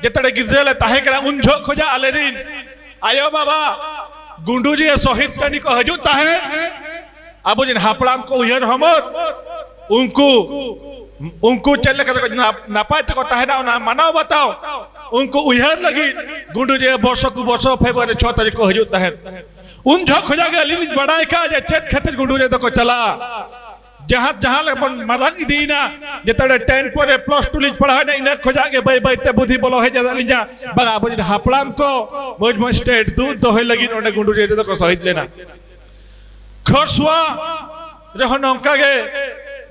ᱡᱮᱛᱮ ᱜᱤᱫᱽᱨᱟᱹ ᱞᱮ ᱛᱟᱦᱮᱸ ᱠᱟᱱᱟ, ᱩᱱ ᱡᱚᱦᱚᱜ ᱠᱷᱚᱱᱟᱜ ᱟᱞᱮᱨᱤᱱ ᱟᱭᱳ ᱵᱟᱵᱟ ᱜᱩᱸᱰᱩᱨᱤᱭᱟᱹ ᱥᱚᱦᱤᱫ ᱴᱟᱺᱰᱤ ᱠᱚ ᱦᱤᱡᱩᱜ ᱛᱟᱦᱮᱸᱫ᱾ ᱟᱵᱚᱨᱮᱱ ᱦᱟᱯᱲᱟᱢ ᱠᱚ ᱩᱭᱦᱟᱹᱨ ᱦᱚᱢᱚᱨ, ᱩᱱᱠᱩ, ᱩᱱᱠᱩ ᱪᱮᱫ ᱞᱮᱠᱟ ᱛᱮᱠᱚ ᱱᱟᱯ-, ᱱᱟᱯᱟᱭ ᱛᱮᱠᱚ ᱛᱟᱦᱮᱱᱟ, ᱚᱱᱟ ᱢᱟᱱᱟᱣ ᱵᱟᱛᱟᱣ, ᱩᱱᱠᱩ ᱩᱭᱦᱟᱹᱨ ᱞᱟᱹᱜᱤᱫ ᱜᱩᱸᱰᱨᱤᱭᱟᱹ ᱵᱚᱨᱥᱚ ᱠᱚ ᱵᱚᱨᱥᱚ ᱯᱷᱮᱵᱽᱨᱩᱣᱟᱨᱤ ᱪᱷᱚ ᱛᱟᱹᱨᱤᱠᱷ ᱠᱚ ᱦᱤᱡᱩᱜ ᱛᱟᱦᱮᱸᱫ᱾ ᱩᱱ ᱡᱚᱦᱚᱜ ᱠᱷᱚᱱᱟᱜ ᱜᱮ ᱟᱹᱞᱤᱧ ᱞᱤᱧ ᱵᱟᱲᱟᱭ ᱠᱟᱜᱼᱟ ᱡᱮ ᱪᱮᱫ ᱠᱷᱟᱹᱛᱤᱨ ᱜᱩᱸᱰᱨᱤᱭᱟᱹ ᱫᱚᱠᱚ ᱪᱟᱞᱟᱜᱼᱟ᱾ ᱡᱟᱦᱟᱸ, ᱡᱟᱦᱟᱸ ᱞᱮᱠᱟ ᱵᱚᱱ ᱢᱟᱨᱟᱝ ᱤᱫᱤᱭᱮᱱᱟ, ᱡᱮᱛᱮ ten ᱯᱚᱨᱮ plus two ᱞᱤᱧ ᱯᱟᱲᱦᱟᱣᱮᱱᱟ, ᱤᱱᱟᱹ ᱠᱷᱚᱱᱟᱜ ᱜᱮ ᱵᱟᱹᱭ ᱵᱟᱹᱭ ᱛᱮ ᱵᱩᱫᱷᱤ ᱵᱚᱞᱚ ᱦᱮᱡ ᱟᱫ ᱞᱤᱧᱟ᱾ ᱵᱟᱝᱟ, ᱟᱵᱚᱨᱮᱱ ᱦᱟᱯᱲᱟᱢ ᱠᱚ ᱢᱚᱭᱩᱨᱵᱷᱚᱸᱡᱽ state ᱫᱩᱜ ᱫᱚᱦᱚᱭ ᱞᱟᱹᱜᱤᱫ ᱚᱸᱰᱮ ᱜᱩᱸᱰᱨᱤᱭᱟᱹ ᱨᱮᱫᱚ ᱠᱚ ᱥᱚᱦᱤᱫ ᱞᱮᱱᱟ᱾ ᱠᱷᱚᱨᱥᱩᱣᱟ ᱨᱮᱦᱚᱸ ᱱᱚᱝᱠᱟ ᱜᱮ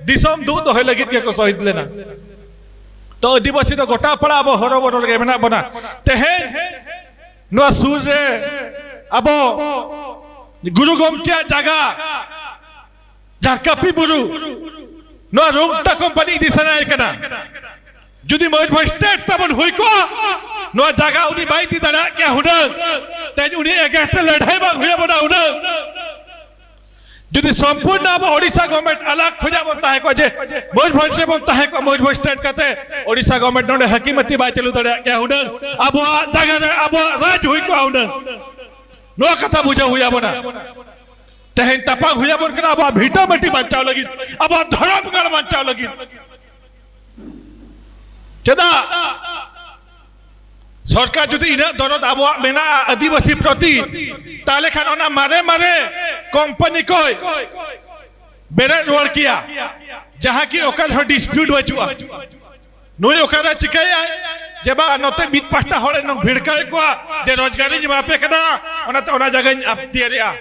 ᱫᱤᱥᱚᱢ ᱫᱩᱜ ᱫᱚᱦᱚᱭ ᱞᱟᱹᱜᱤᱫ ᱜᱮᱠᱚ ᱥᱚᱦᱤᱫ ᱞᱮᱱᱟ᱾ ᱛᱚ ᱟᱹᱫᱤᱵᱟᱹᱥᱤ ᱫᱚ ᱜᱚᱴᱟ ᱯᱟᱲᱟ ᱟᱵᱚ ᱦᱚᱨᱚᱵᱚᱨᱚ ᱨᱮᱜᱮ ᱢᱮᱱᱟᱜ ᱵᱚᱱᱟ᱾ ᱛᱮᱦᱮᱧ ᱱᱚᱣᱟ ᱥᱩᱨ ᱨᱮ ᱟᱵᱚ ᱜᱩᱨᱩ ᱜᱚᱢᱠᱮᱭᱟᱜ ᱡᱟᱭᱜᱟ, ᱡᱟᱦᱟᱸ ᱠᱟᱹᱯᱤ ᱵᱩᱨᱩ, ᱱᱚᱣᱟ ᱨᱩᱝᱛᱟ ᱠᱳᱢᱯᱟᱱᱤ ᱤᱫᱤ ᱥᱟᱱᱟᱭᱮ ᱠᱟᱱᱟ᱾ ᱡᱩᱫᱤ ᱢᱚᱭᱩᱨᱵᱷᱚᱸᱡᱽ state ᱛᱟᱵᱚᱱ ᱦᱩᱭ ᱠᱚᱜᱼᱟ, ᱱᱚᱣᱟ ᱡᱟᱭᱜᱟ ᱩᱱᱤ ᱵᱟᱭ ᱤᱫᱤ ᱫᱟᱲᱮᱭᱟᱜ ᱠᱮᱭᱟ ᱦᱩᱱᱟᱹᱝ᱾ ᱛᱮᱦᱮᱧ ᱩᱱᱤ against ᱨᱮ ᱞᱟᱹᱲᱦᱟᱹᱭ ᱵᱟᱝ ᱦᱩᱭ ᱟᱵᱚᱱᱟ ᱦᱩᱱᱟᱹᱝ᱾ ᱡᱩᱫᱤ ᱥᱚᱢᱯᱩᱨᱱᱚ ᱟᱵᱚ ᱳᱰᱤᱥᱟ government ᱟᱞᱟᱜᱽ ᱠᱷᱚᱱᱟᱜ ᱵᱚᱱ ᱛᱟᱦᱮᱸ ᱠᱚᱜᱼᱟ, ᱡᱮ ᱢᱚᱭᱩᱨᱵᱷᱚᱸᱡᱽ ᱨᱮᱵᱚᱱ ᱛᱟᱦᱮᱸ ᱠᱚᱜᱼᱟ, ᱢᱚᱭᱩᱨᱵᱷᱚᱸᱡᱽ state ᱠᱟᱛᱮ ᱳᱰᱤᱥᱟ government ᱱᱚᱰᱮ ᱦᱟᱹᱠᱤᱢᱟᱹᱛᱤ ᱵᱟᱭ ᱪᱟᱹᱞᱩ ᱫᱟᱲᱮᱭᱟᱜ ᱠᱮᱭᱟ ᱦᱩᱱᱟᱹᱝ᱾ ᱟᱵᱚᱣᱟᱜ ᱡᱟᱭᱜᱟ ᱨᱮ ᱟᱵᱚᱣᱟᱜ ᱨᱟᱡᱽ ᱦᱩᱭ ᱠᱚᱜᱼᱟ ᱦᱩᱱᱟᱹᱝ᱾ ᱱᱚᱣᱟ ᱠᱟᱛᱷᱟ ᱵᱩᱡᱷᱟᱹᱣ ᱦᱩᱭ ᱟᱵᱚᱱᱟ᱾ ᱛᱮᱦᱮᱧ ᱛᱟᱯᱟᱢ ᱦᱩᱭ ᱟᱵᱚᱱ ᱠᱟᱱᱟ ᱟᱵᱚᱣᱟᱜ ᱵᱷᱤᱴᱟᱹ ᱢᱟᱹᱴᱤ ᱵᱟᱧᱪᱟᱣ ᱞᱟᱹᱜᱤᱫ, ᱟᱵᱚᱣᱟᱜ ᱫᱷᱚᱨᱚᱢ ᱜᱟᱲ ᱵᱟᱧᱪᱟᱣ ᱞᱟᱹᱜᱤᱫ᱾ ᱪᱮᱫᱟᱜ? ᱥᱚᱨᱠᱟᱨ ᱡᱩᱫᱤ ᱤᱱᱟᱹᱜ ᱫᱚᱨᱚᱫ ᱟᱵᱚᱣᱟᱜ ᱢᱮᱱᱟᱜᱼᱟ ᱟᱹᱫᱤᱵᱟᱹᱥᱤ ᱯᱨᱚᱛᱤ, ᱛᱟᱦᱞᱮ ᱠᱷᱟᱱ ᱚᱱᱟ ᱢᱟᱨᱮ ᱢᱟᱨᱮ ᱠᱳᱢᱯᱟᱱᱤ ᱠᱚᱭ ᱵᱮᱨᱮᱫ ᱨᱩᱣᱟᱹᱲ ᱠᱮᱭᱟ, ᱡᱟᱦᱟᱸ ᱠᱤ ᱚᱠᱟ ᱨᱮᱦᱚᱸ dispute ᱵᱟᱹᱪᱩᱜᱼᱟ᱾ ᱱᱩᱭ ᱚᱠᱟᱨᱮ ᱪᱤᱠᱟᱹᱭᱟᱭ? ᱡᱮ ᱵᱟᱝ, ᱱᱚᱛᱮ ᱢᱤᱫ ᱯᱟᱦᱴᱟ ᱦᱚᱲᱮ ᱱᱚᱝ ᱵᱷᱤᱲᱠᱟᱹᱣᱮᱫ ᱠᱚᱣᱟ ᱡᱮ ᱨᱳᱡᱽᱜᱟᱨᱤᱧ ᱮᱢᱟ ᱯᱮ ᱠᱟᱱᱟ, ᱚᱱᱟᱛᱮ ᱚᱱᱟ ᱡᱟᱭᱜᱟᱧ ᱟᱯ-, ᱛᱮᱭᱟᱨᱮᱜᱼᱟ᱾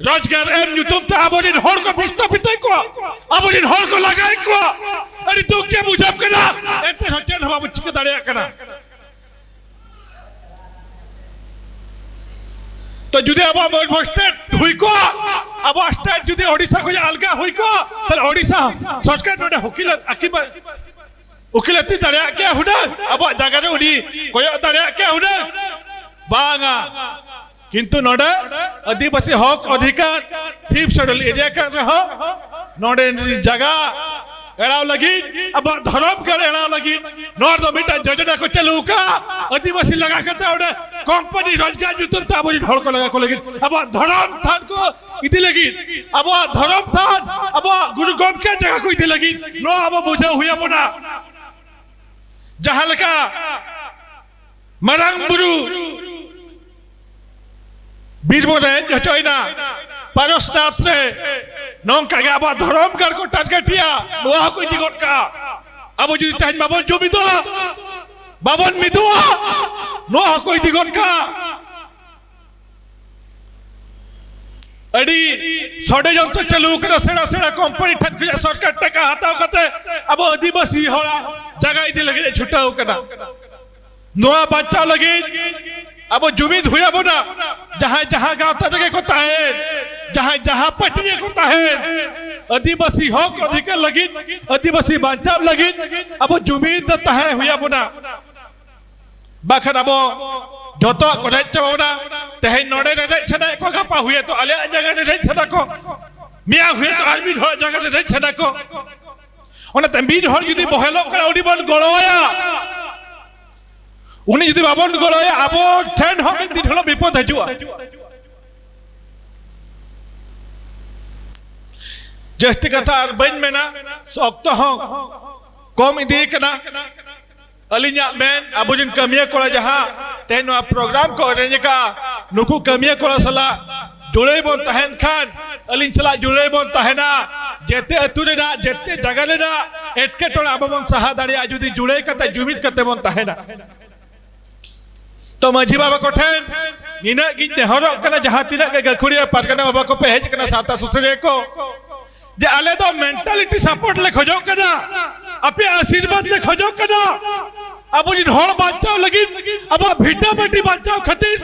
ᱨᱳᱡᱽᱜᱟᱨ ᱮᱢ ᱧᱩᱛᱩᱢ ᱛᱮ ᱟᱵᱚᱨᱮᱱ ᱦᱚᱲ ᱠᱚ ᱵᱤᱥᱛᱟᱯᱤᱛᱮᱫ ᱠᱚᱣᱟ, ᱟᱵᱚᱨᱮᱱ ᱦᱚᱲ ᱠᱚ ᱞᱟᱜᱟᱭᱮᱫ ᱠᱚᱣᱟ᱾ ᱟᱹᱰᱤ ᱫᱩᱠ ᱜᱮ ᱵᱩᱡᱷᱟᱹᱜ ᱠᱟᱱᱟ, ᱮᱱᱛᱮ ᱨᱮᱦᱚᱸ ᱪᱮᱫ ᱦᱚᱸ ᱵᱟᱵᱚᱱ ᱪᱤᱠᱟᱹ ᱫᱟᱲᱮᱭᱟᱜ ᱠᱟᱱᱟ᱾ ᱛᱚ ᱡᱩᱫᱤ ᱟᱵᱚᱣᱟᱜ ᱢᱚᱭᱩᱨᱵᱷᱚᱸᱡᱽ state ᱦᱩᱭ ᱠᱚᱜᱼᱟ, ᱟᱵᱚᱣᱟᱜ state ᱡᱩᱫᱤ ᱳᱰᱤᱥᱟ ᱠᱷᱚᱱ ᱟᱞᱜᱟ ᱦᱩᱭ ᱠᱚᱜᱼᱟ, ᱛᱟᱦᱞᱮ ᱳᱰᱤᱥᱟ ᱥᱚᱨᱠᱟᱨ ᱱᱚᱰᱮ ᱦᱩᱠᱤᱞ ᱟᱹᱠᱤᱵᱟ-, ᱩᱠᱤᱞᱟᱹᱛᱤ ᱫᱟᱲᱮᱭᱟᱜ ᱠᱮᱭᱟ ᱦᱩᱱᱟᱹᱝ, ᱟᱵᱚᱣᱟᱜ ᱡᱟᱭᱜᱟ ᱨᱮ ᱩᱱᱤ ᱠᱚᱭᱚᱜ ᱫᱟᱲᱮᱭᱟᱜ ᱠᱮᱭᱟ ᱦᱩᱱᱟᱹᱝ᱾ ᱵᱟᱝᱟ, ᱠᱤᱱᱛᱩ ᱱᱚᱰᱮ ᱟᱹᱫᱤᱵᱟᱹᱥᱤ ᱦᱚᱠ ᱚᱫᱷᱤᱠᱟᱨ fifth schedule area ᱠᱟᱱ ᱨᱮᱦᱚᱸ, ᱱᱚᱰᱮ ᱡᱟᱭᱜᱟ ᱮᱲᱟᱣ ᱞᱟᱹᱜᱤᱫ, ᱟᱵᱚᱣᱟᱜ ᱫᱷᱚᱨᱚᱢ ᱜᱟᱲ ᱮᱲᱟᱣ ᱞᱟᱹᱜᱤᱫ ᱱᱚᱣᱟ ᱫᱚ ᱢᱤᱫᱴᱟᱝ ᱡᱳᱡᱚᱱᱟ ᱠᱚ ᱪᱟᱹᱞᱩ ᱟᱠᱟᱫᱼᱟ᱾ ᱟᱹᱫᱤᱵᱟᱹᱥᱤ ᱞᱟᱜᱟ ᱠᱟᱛᱮ ᱚᱸᱰᱮ ᱠᱳᱢᱯᱟᱱᱤ ᱨᱳᱡᱽᱜᱟᱨ ᱧᱩᱛᱩᱢ ᱛᱮ ᱟᱵᱚᱨᱮᱱ ᱦᱚᱲ ᱠᱚ ᱞᱟᱜᱟ ᱠᱚ ᱞᱟᱹᱜᱤᱫ, ᱟᱵᱚᱣᱟᱜ ᱫᱷᱚᱨᱚᱢ ᱛᱷᱟᱱ ᱠᱚ ᱤᱫᱤ ᱞᱟᱹᱜᱤᱫ, ᱟᱵᱚᱣᱟᱜ ᱫᱷᱚᱨᱚᱢ ᱛᱷᱟᱱ, ᱟᱵᱚᱣᱟᱜ ᱜᱩᱨᱩ ᱜᱚᱢᱠᱮ ᱡᱟᱭᱜᱟ ᱠᱚ ᱤᱫᱤ ᱞᱟᱹᱜᱤᱫ ᱱᱚᱣᱟ ᱟᱵᱚ ᱵᱩᱡᱷᱟᱹᱣ ᱦᱩᱭ ᱟᱵᱚᱱᱟ᱾ ᱡᱟᱦᱟᱸ ᱞᱮᱠᱟ ᱢᱟᱨᱟᱝ ᱵᱩᱨᱩ ᱵᱤᱨ ᱵᱚᱱ ᱦᱮᱡ ᱦᱚᱪᱚᱭᱮᱱᱟ ᱯᱟᱨᱚᱥᱱᱟᱛᱷ ᱨᱮ, ᱱᱚᱝᱠᱟ ᱜᱮ ᱟᱵᱚᱣᱟᱜ ᱫᱷᱚᱨᱚᱢ ᱜᱟᱲ ᱠᱚ ᱴᱟᱨᱜᱮᱴ ᱮᱜᱼᱟ, ᱱᱚᱣᱟ ᱦᱚᱸᱠᱚ ᱤᱫᱤ ᱜᱚᱫ ᱠᱟᱜᱼᱟ᱾ ᱟᱵᱚ ᱡᱩᱫᱤ ᱛᱮᱦᱮᱧ ᱵᱟᱵᱚᱱ ᱡᱩᱢᱤᱫᱚᱜᱼᱟ, ᱵᱟᱵᱚᱱ ᱢᱤᱫᱚᱜᱼᱟ, ᱱᱚᱣᱟ ᱦᱚᱸᱠᱚ ᱤᱫᱤ ᱜᱚᱫ ᱠᱟᱜᱼᱟ᱾ ᱟᱹᱰᱤ ᱥᱚᱰᱮᱡᱚᱱᱛᱨᱚ ᱪᱟᱹᱞᱩ ᱠᱟᱱᱟ, ᱥᱮᱬᱟ ᱥᱮᱬᱟ ᱠᱳᱢᱯᱟᱱᱤ ᱴᱷᱮᱱ ᱠᱷᱚᱱᱟᱜ ᱥᱚᱨᱠᱟᱨ ᱴᱟᱠᱟ ᱦᱟᱛᱟᱣ ᱠᱟᱛᱮ ᱟᱵᱚ ᱟᱹᱫᱤᱵᱟᱹᱥᱤ ᱦᱚᱲᱟᱜ ᱡᱟᱭᱜᱟ ᱤᱫᱤ ᱞᱟᱹᱜᱤᱫ ᱮ ᱪᱷᱩᱴᱟᱹᱣ ᱠᱟᱱᱟ᱾ ᱱᱚᱣᱟ ᱵᱟᱧᱪᱟᱣ ᱞᱟᱹᱜᱤᱫ ᱟᱵᱚ ᱡᱩᱢᱤᱫ ᱦᱩᱭ ᱟᱵᱚᱱᱟ᱾ ᱡᱟᱦᱟᱸᱭ ᱡᱟᱦᱟᱸ ᱜᱟᱶᱛᱟ ᱨᱮᱜᱮ ᱠᱚ ᱛᱟᱦᱮᱱ, ᱡᱟᱦᱟᱸᱭ ᱡᱟᱦᱟᱸ ᱯᱟᱹᱴᱤ ᱨᱮᱜᱮ ᱠᱚ ᱛᱟᱦᱮᱱ, ᱟᱹᱫᱤᱵᱟᱹᱥᱤ ᱦᱚᱠ ᱚᱫᱷᱤᱠᱟᱨ ᱞᱟᱹᱜᱤᱫ, ᱟᱹᱫᱤᱵᱟᱹᱥᱤ ᱵᱟᱧᱪᱟᱣ ᱞᱟᱹᱜᱤᱫ ᱟᱵᱚ ᱡᱩᱢᱤᱫ ᱫᱚ ᱛᱟᱦᱮᱸ ᱦᱩᱭ ᱟᱵᱚᱱᱟ᱾ ᱵᱟᱠᱷᱟᱱ ᱟᱵᱚ ᱡᱚᱛᱚᱣᱟᱜ ᱠᱚ ᱨᱮᱡ ᱪᱟᱵᱟ ᱵᱚᱱᱟ᱾ ᱛᱮᱦᱮᱧ ᱱᱚᱰᱮ ᱨᱮᱡ ᱥᱟᱱᱟᱭᱮᱫ ᱠᱚ, ᱜᱟᱯᱟ ᱦᱩᱭ ᱛᱚ ᱟᱞᱮᱭᱟᱜ ᱡᱟᱭᱜᱟ ᱨᱮ ᱨᱮᱡ ᱥᱟᱱᱟ ᱠᱚ, ᱢᱮᱭᱟᱝ ᱦᱩᱭ ᱛᱚ ᱟᱨ ᱢᱤᱫ ᱦᱚᱲᱟᱜ ᱡᱟᱭᱜᱟ ᱨᱮ ᱨᱮᱡ ᱥᱟᱱᱟ ᱠᱚ᱾ ᱚᱱᱟᱛᱮ ᱢᱤᱫ ᱦᱚᱲ ᱡᱩᱫᱤ ᱵᱚᱦᱮᱞᱚᱜ ᱠᱟᱱᱟ, ᱩᱱᱤ ᱵᱚᱱ ᱜᱚᱲᱚᱣᱟᱭᱟ᱾ ᱩᱱᱤ ᱡᱩᱫᱤ ᱵᱟᱵᱚᱱ ᱜᱚᱲᱚᱣᱟᱭᱟ, ᱟᱵᱚ ᱴᱷᱮᱱ ᱦᱚᱸ ᱢᱤᱫ ᱫᱤᱱ ᱦᱤᱞᱳᱜ ᱵᱤᱯᱚᱫ ᱦᱤᱡᱩᱜᱼᱟ᱾ ᱡᱟᱹᱥᱛᱤ ᱠᱟᱛᱷᱟ ᱟᱨ ᱵᱟᱹᱧ ᱢᱮᱱᱟ, ᱚᱠᱛᱚ ᱦᱚᱸ ᱠᱚᱢ ᱤᱫᱤ ᱠᱟᱱᱟ᱾ ᱟᱹᱞᱤᱧᱟᱜ ᱢᱮᱱ, ᱟᱵᱚ ᱨᱮᱱ ᱠᱟᱹᱢᱤᱭᱟᱹ ᱠᱚᱲᱟ ᱡᱟᱦᱟᱸ ᱛᱮᱦᱮᱧ ᱱᱚᱣᱟ ᱯᱨᱳᱜᱨᱟᱢ ᱠᱚ ᱮᱨᱮᱧᱡᱽ ᱟᱠᱟᱫᱼᱟ, ᱱᱩᱠᱩ ᱠᱟᱹᱢᱤᱭᱟᱹ ᱠᱚᱲᱟ ᱥᱟᱞᱟᱜ ᱡᱩᱲᱟᱹᱣ ᱵᱚᱱ ᱛᱟᱦᱮᱱ ᱠᱷᱟᱱ, ᱟᱹᱞᱤᱧ ᱥᱟᱞᱟᱜ ᱡᱩᱲᱟᱹᱣ ᱵᱚᱱ ᱛᱟᱦᱮᱱᱟ, ᱡᱮᱛᱮ ᱟᱹᱛᱩ ᱨᱮᱱᱟᱜ, ᱡᱮᱛᱮ ᱡᱟᱭᱜᱟ ᱨᱮᱱᱟᱜ ᱮᱴᱠᱮᱴᱚᱬᱮ ᱟᱵᱚ ᱵᱚᱱ ᱥᱟᱦᱟ ᱫᱟᱲᱮᱭᱟᱜᱼᱟ, ᱡᱩᱫᱤ ᱡᱩᱲᱟᱹᱣ ᱠᱟᱛᱮ, ᱡᱩᱢᱤᱫ ᱠᱟᱛᱮ ᱵᱚᱱ ᱛᱟᱦᱮᱱᱟ᱾ ᱛᱚ ᱢᱟᱹᱡᱷᱤ ᱵᱟᱵᱟ ᱠᱚᱴᱷᱮᱱ ᱱᱤᱱᱟᱹᱜ ᱜᱤᱧ ᱱᱮᱦᱚᱨᱚᱜ ᱠᱟᱱᱟ, ᱡᱟᱦᱟᱸ ᱛᱤᱱᱟᱹᱜ ᱜᱮ ᱜᱟᱹᱠᱷᱩᱲᱤᱭᱟᱹ ᱯᱟᱨᱜᱟᱱᱟ ᱵᱟᱵᱟ ᱠᱚᱯᱮ ᱦᱮᱡ ᱟᱠᱟᱱᱟ, ᱥᱟᱶᱛᱟ ᱥᱩᱥᱟᱹᱨᱤᱭᱟᱹ ᱠᱚ, ᱡᱮ ᱟᱞᱮ ᱫᱚ ᱢᱮᱱᱴᱟᱞᱤᱴᱤ ᱥᱟᱯᱳᱨᱴ ᱞᱮ ᱠᱷᱚᱡᱚᱜ ᱠᱟᱱᱟ, ᱟᱯᱮᱭᱟᱜ ᱟᱥᱤᱨᱵᱟᱫᱽ ᱞᱮ ᱠᱷᱚᱡᱚᱜ ᱠᱟᱱᱟ᱾ ᱟᱵᱚ ᱨᱮᱱ ᱦᱚᱲ ᱵᱟᱧᱪᱟᱣ ᱞᱟᱹᱜᱤᱫ, ᱟᱵᱚᱣᱟᱜ ᱵᱷᱤᱴᱟᱹ ᱢᱟᱹᱴᱤ ᱵᱟᱧᱪᱟᱣ ᱠᱷᱟᱹᱛᱤᱨ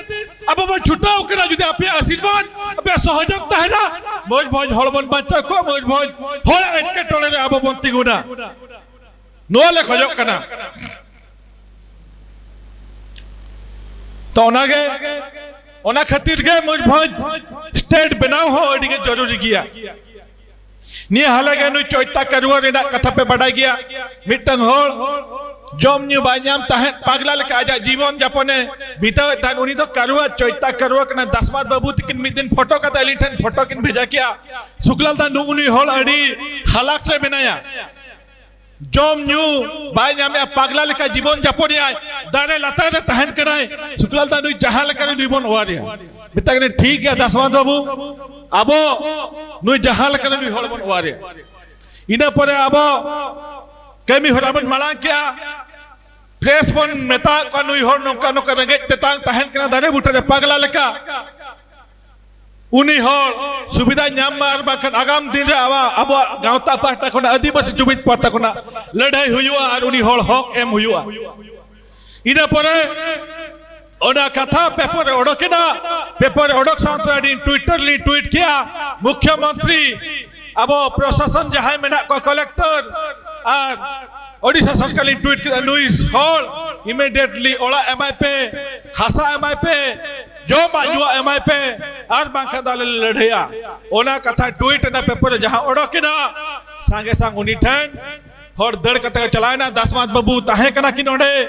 ᱟᱵᱚ ᱵᱚᱱ ᱪᱷᱩᱴᱟᱹᱣ ᱠᱟᱱᱟ᱾ ᱡᱩᱫᱤ ᱟᱯᱮᱭᱟᱜ ᱟᱥᱤᱨᱵᱟᱫᱽ, ᱟᱯᱮᱭᱟᱜ ᱥᱚᱦᱚᱡᱳᱜᱽ ᱛᱟᱦᱮᱱᱟ, ᱢᱚᱭᱩᱨᱵᱷᱚᱸᱡᱽ ᱦᱚᱲ ᱵᱚᱱ ᱵᱟᱧᱪᱟᱣ ᱠᱚᱣᱟ, ᱢᱚᱭᱩᱨᱵᱷᱚᱸᱡᱽ ᱦᱚᱲᱟᱜ ᱮᱴᱠᱮᱴᱚᱬᱮ ᱨᱮ ᱟᱵᱚ ᱵᱚᱱ ᱛᱤᱸᱜᱩᱱᱟ᱾ ᱱᱚᱣᱟ ᱞᱮ ᱠᱷᱚᱡᱚᱜ ᱠᱟᱱᱟ᱾ ᱛᱚ ᱚᱱᱟᱜᱮ, ᱚᱱᱟ ᱠᱷᱟᱹᱛᱤᱨ ᱜᱮ ᱢᱚᱭᱩᱨᱵᱷᱚᱸᱡᱽ ᱥᱴᱮᱴ ᱵᱮᱱᱟᱣ ᱦᱚᱸ ᱟᱹᱰᱤ ᱜᱮ ᱡᱚᱨᱩᱨᱤ ᱜᱮᱭᱟ᱾ ᱱᱤᱭᱟᱹ ᱦᱟᱞᱮ ᱜᱮ ᱱᱩᱭ ᱪᱳᱭᱛᱟ ᱠᱟᱨᱩᱣᱟ ᱨᱮᱱᱟᱜ ᱠᱟᱛᱷᱟ ᱯᱮ ᱵᱟᱰᱟᱭ ᱜᱮᱭᱟ᱾ ᱢᱤᱫᱴᱟᱝ ᱦᱚᱲ ᱡᱚᱢ ᱧᱩ ᱵᱟᱭ ᱧᱟᱢ ᱛᱟᱦᱮᱸᱫ, ᱯᱟᱜᱽᱞᱟ ᱞᱮᱠᱟ ᱟᱡᱟᱜ ᱡᱤᱵᱚᱱ ᱡᱟᱯᱚᱱᱮ ᱵᱤᱛᱟᱹᱣᱮᱫ ᱛᱟᱦᱮᱸᱫ᱾ ᱩᱱᱤ ᱫᱚ ᱠᱟᱨᱩᱣᱟ, ᱪᱳᱭᱛᱟ ᱠᱟᱨᱩᱣᱟ ᱠᱟᱱᱟᱭ᱾ ᱫᱟᱥᱢᱟᱛ ᱵᱟᱹᱵᱩ ᱛᱤᱠᱤᱱ ᱢᱤᱫ ᱫᱤᱱ ᱯᱷᱳᱴᱳ ᱠᱟᱛᱮ ᱟᱹᱞᱤᱧ ᱴᱷᱮᱱ ᱯᱷᱳᱴᱳ ᱠᱤᱱ ᱵᱷᱮᱡᱟ ᱠᱮᱜᱼᱟ᱾ ᱥᱩᱠᱞᱟᱞ ᱫᱟ, ᱱᱩᱜᱼᱩ ᱱᱩᱭ ᱦᱚᱲ ᱟᱹᱰᱤ ᱦᱟᱞᱟᱠ ᱨᱮ ᱢᱮᱱᱟᱭᱟ, ᱡᱚᱢ ᱧᱩ ᱵᱟᱭ ᱧᱟᱢᱮᱜᱼᱟ, ᱯᱟᱜᱽᱞᱟ ᱞᱮᱠᱟ ᱡᱤᱵᱚᱱ ᱡᱟᱯᱚᱱᱮᱜᱼᱟᱭ᱾ ᱫᱟᱨᱮ ᱞᱟᱛᱟᱨ ᱨᱮ ᱛᱟᱦᱮᱱ ᱠᱟᱱᱟᱭ, ᱥᱩᱠᱞᱟᱞ ᱫᱟ ᱱᱩᱭ ᱡᱟᱦᱟᱸ ᱞᱮᱠᱟ ᱨᱮ ᱱᱩᱭ ᱵᱚᱱ ᱚᱣᱟᱨᱮᱭᱟ᱾ ᱢᱮᱛᱟᱜ ᱠᱟᱹᱱᱟᱹᱧ, ᱴᱷᱤᱠ ᱜᱮᱭᱟ ᱫᱟᱥᱢᱟᱛ ᱵᱟᱹᱵᱩ, ᱟᱵᱚ ᱱᱩᱭ ᱡᱟᱦᱟᱸ ᱞᱮᱠᱟ ᱨᱮ ᱱᱩᱭ ᱦᱚᱲ ᱵᱚᱱ ᱚᱣᱟᱨᱮᱭᱟ᱾ ᱤᱱᱟᱹ ᱯᱚᱨᱮ ᱟᱵᱚ ᱠᱟᱹᱢᱤ ᱦᱚᱨᱟ ᱵᱚᱱ ᱢᱟᱲᱟᱝ ᱠᱮᱜᱼᱟ᱾ ᱯᱨᱮᱥ ᱵᱚᱱ ᱢᱮᱛᱟᱜ ᱠᱚᱣᱟ, ᱱᱩᱭ ᱦᱚᱲ ᱱᱚᱝᱠᱟ ᱱᱚᱝᱠᱟ ᱨᱮᱸᱜᱮᱡ ᱛᱮᱛᱟᱝ ᱛᱟᱦᱮᱱ ᱠᱟᱱᱟ ᱫᱟᱨᱮ ᱵᱩᱴᱟᱹ ᱨᱮ ᱯᱟᱜᱽᱞᱟ ᱞᱮᱠᱟ᱾ ᱩᱱᱤ ᱦᱚᱲ ᱥᱩᱵᱤᱫᱷᱟ ᱧᱟᱢ ᱢᱟ, ᱟᱨ ᱵᱟᱝᱠᱷᱟᱱ ᱟᱜᱟᱢ ᱫᱤᱱ ᱨᱮ ᱟᱵᱚ, ᱟᱵᱚᱣᱟᱜ ᱜᱟᱶᱛᱟ ᱯᱟᱦᱴᱟ ᱠᱷᱚᱱᱟᱜ, ᱟᱹᱫᱤᱵᱟᱹᱥᱤ ᱡᱩᱢᱤᱫ ᱯᱟᱦᱴᱟ ᱠᱷᱚᱱᱟᱜ ᱞᱟᱹᱲᱦᱟᱹᱭ ᱦᱩᱭᱩᱜᱼᱟ ᱟᱨ ᱩᱱᱤ ᱦᱚᱲ ᱦᱚᱠ ᱮᱢ ᱦᱩᱭᱩᱜᱼᱟ᱾ ᱤᱱᱟᱹ ᱯᱚᱨᱮ ᱚᱱᱟ ᱠᱟᱛᱷᱟ ᱯᱮᱯᱟᱨ ᱨᱮ ᱚᱰᱚᱠᱮᱱᱟ᱾ ᱯᱮᱯᱟᱨ ᱨᱮ ᱚᱰᱚᱠ ᱥᱟᱶᱛᱮ ᱟᱹᱞᱤᱧ ᱴᱩᱭᱴᱟᱨ ᱞᱤᱧ ᱴᱩᱭᱤᱴ ᱠᱮᱜᱼᱟ, ᱢᱩᱠᱷᱭᱚ ᱢᱚᱱᱛᱨᱤ, ᱟᱵᱚ ᱯᱨᱚᱥᱟᱥᱚᱱ ᱡᱟᱦᱟᱸᱭ ᱢᱮᱱᱟᱜ ᱠᱚᱣᱟ, ᱠᱚᱞᱮᱠᱴᱚᱨ ᱟᱨ ᱳᱰᱤᱥᱟ ᱥᱚᱨᱠᱟᱨ ᱞᱤᱧ ᱴᱩᱭᱤᱴ ᱠᱮᱫᱟ, ᱱᱩᱭ ᱦᱚᱲ ᱤᱢᱤᱰᱤᱭᱮᱴᱞᱤ ᱚᱲᱟᱜ ᱮᱢᱟᱭ ᱯᱮ, ᱦᱟᱥᱟ ᱮᱢᱟᱭ ᱯᱮ, ᱡᱚᱢᱟᱜ ᱧᱩᱣᱟᱜ ᱮᱢᱟᱭ ᱯᱮ, ᱟᱨ ᱵᱟᱝᱠᱷᱟᱱ ᱫᱚ ᱟᱞᱮ ᱞᱮ ᱞᱟᱹᱲᱦᱟᱹᱭᱟ᱾ ᱚᱱᱟ ᱠᱟᱛᱷᱟ ᱴᱩᱭᱤᱴ ᱮᱱᱟ, ᱯᱮᱯᱟᱨ ᱨᱮ ᱡᱟᱦᱟᱸ ᱚᱰᱚᱠᱮᱱᱟ, ᱥᱟᱸᱜᱮ ᱥᱟᱝ ᱩᱱᱤ ᱴᱷᱮᱱ ᱦᱚᱲ ᱫᱟᱹᱲ ᱠᱟᱛᱮ ᱠᱚ ᱪᱟᱞᱟᱣᱮᱱᱟ᱾ ᱫᱟᱥᱢᱟᱛ ᱵᱟᱹᱵᱩ ᱛᱟᱦᱮᱸ ᱠᱟᱱᱟ ᱠᱤᱱ ᱚᱸᱰᱮ,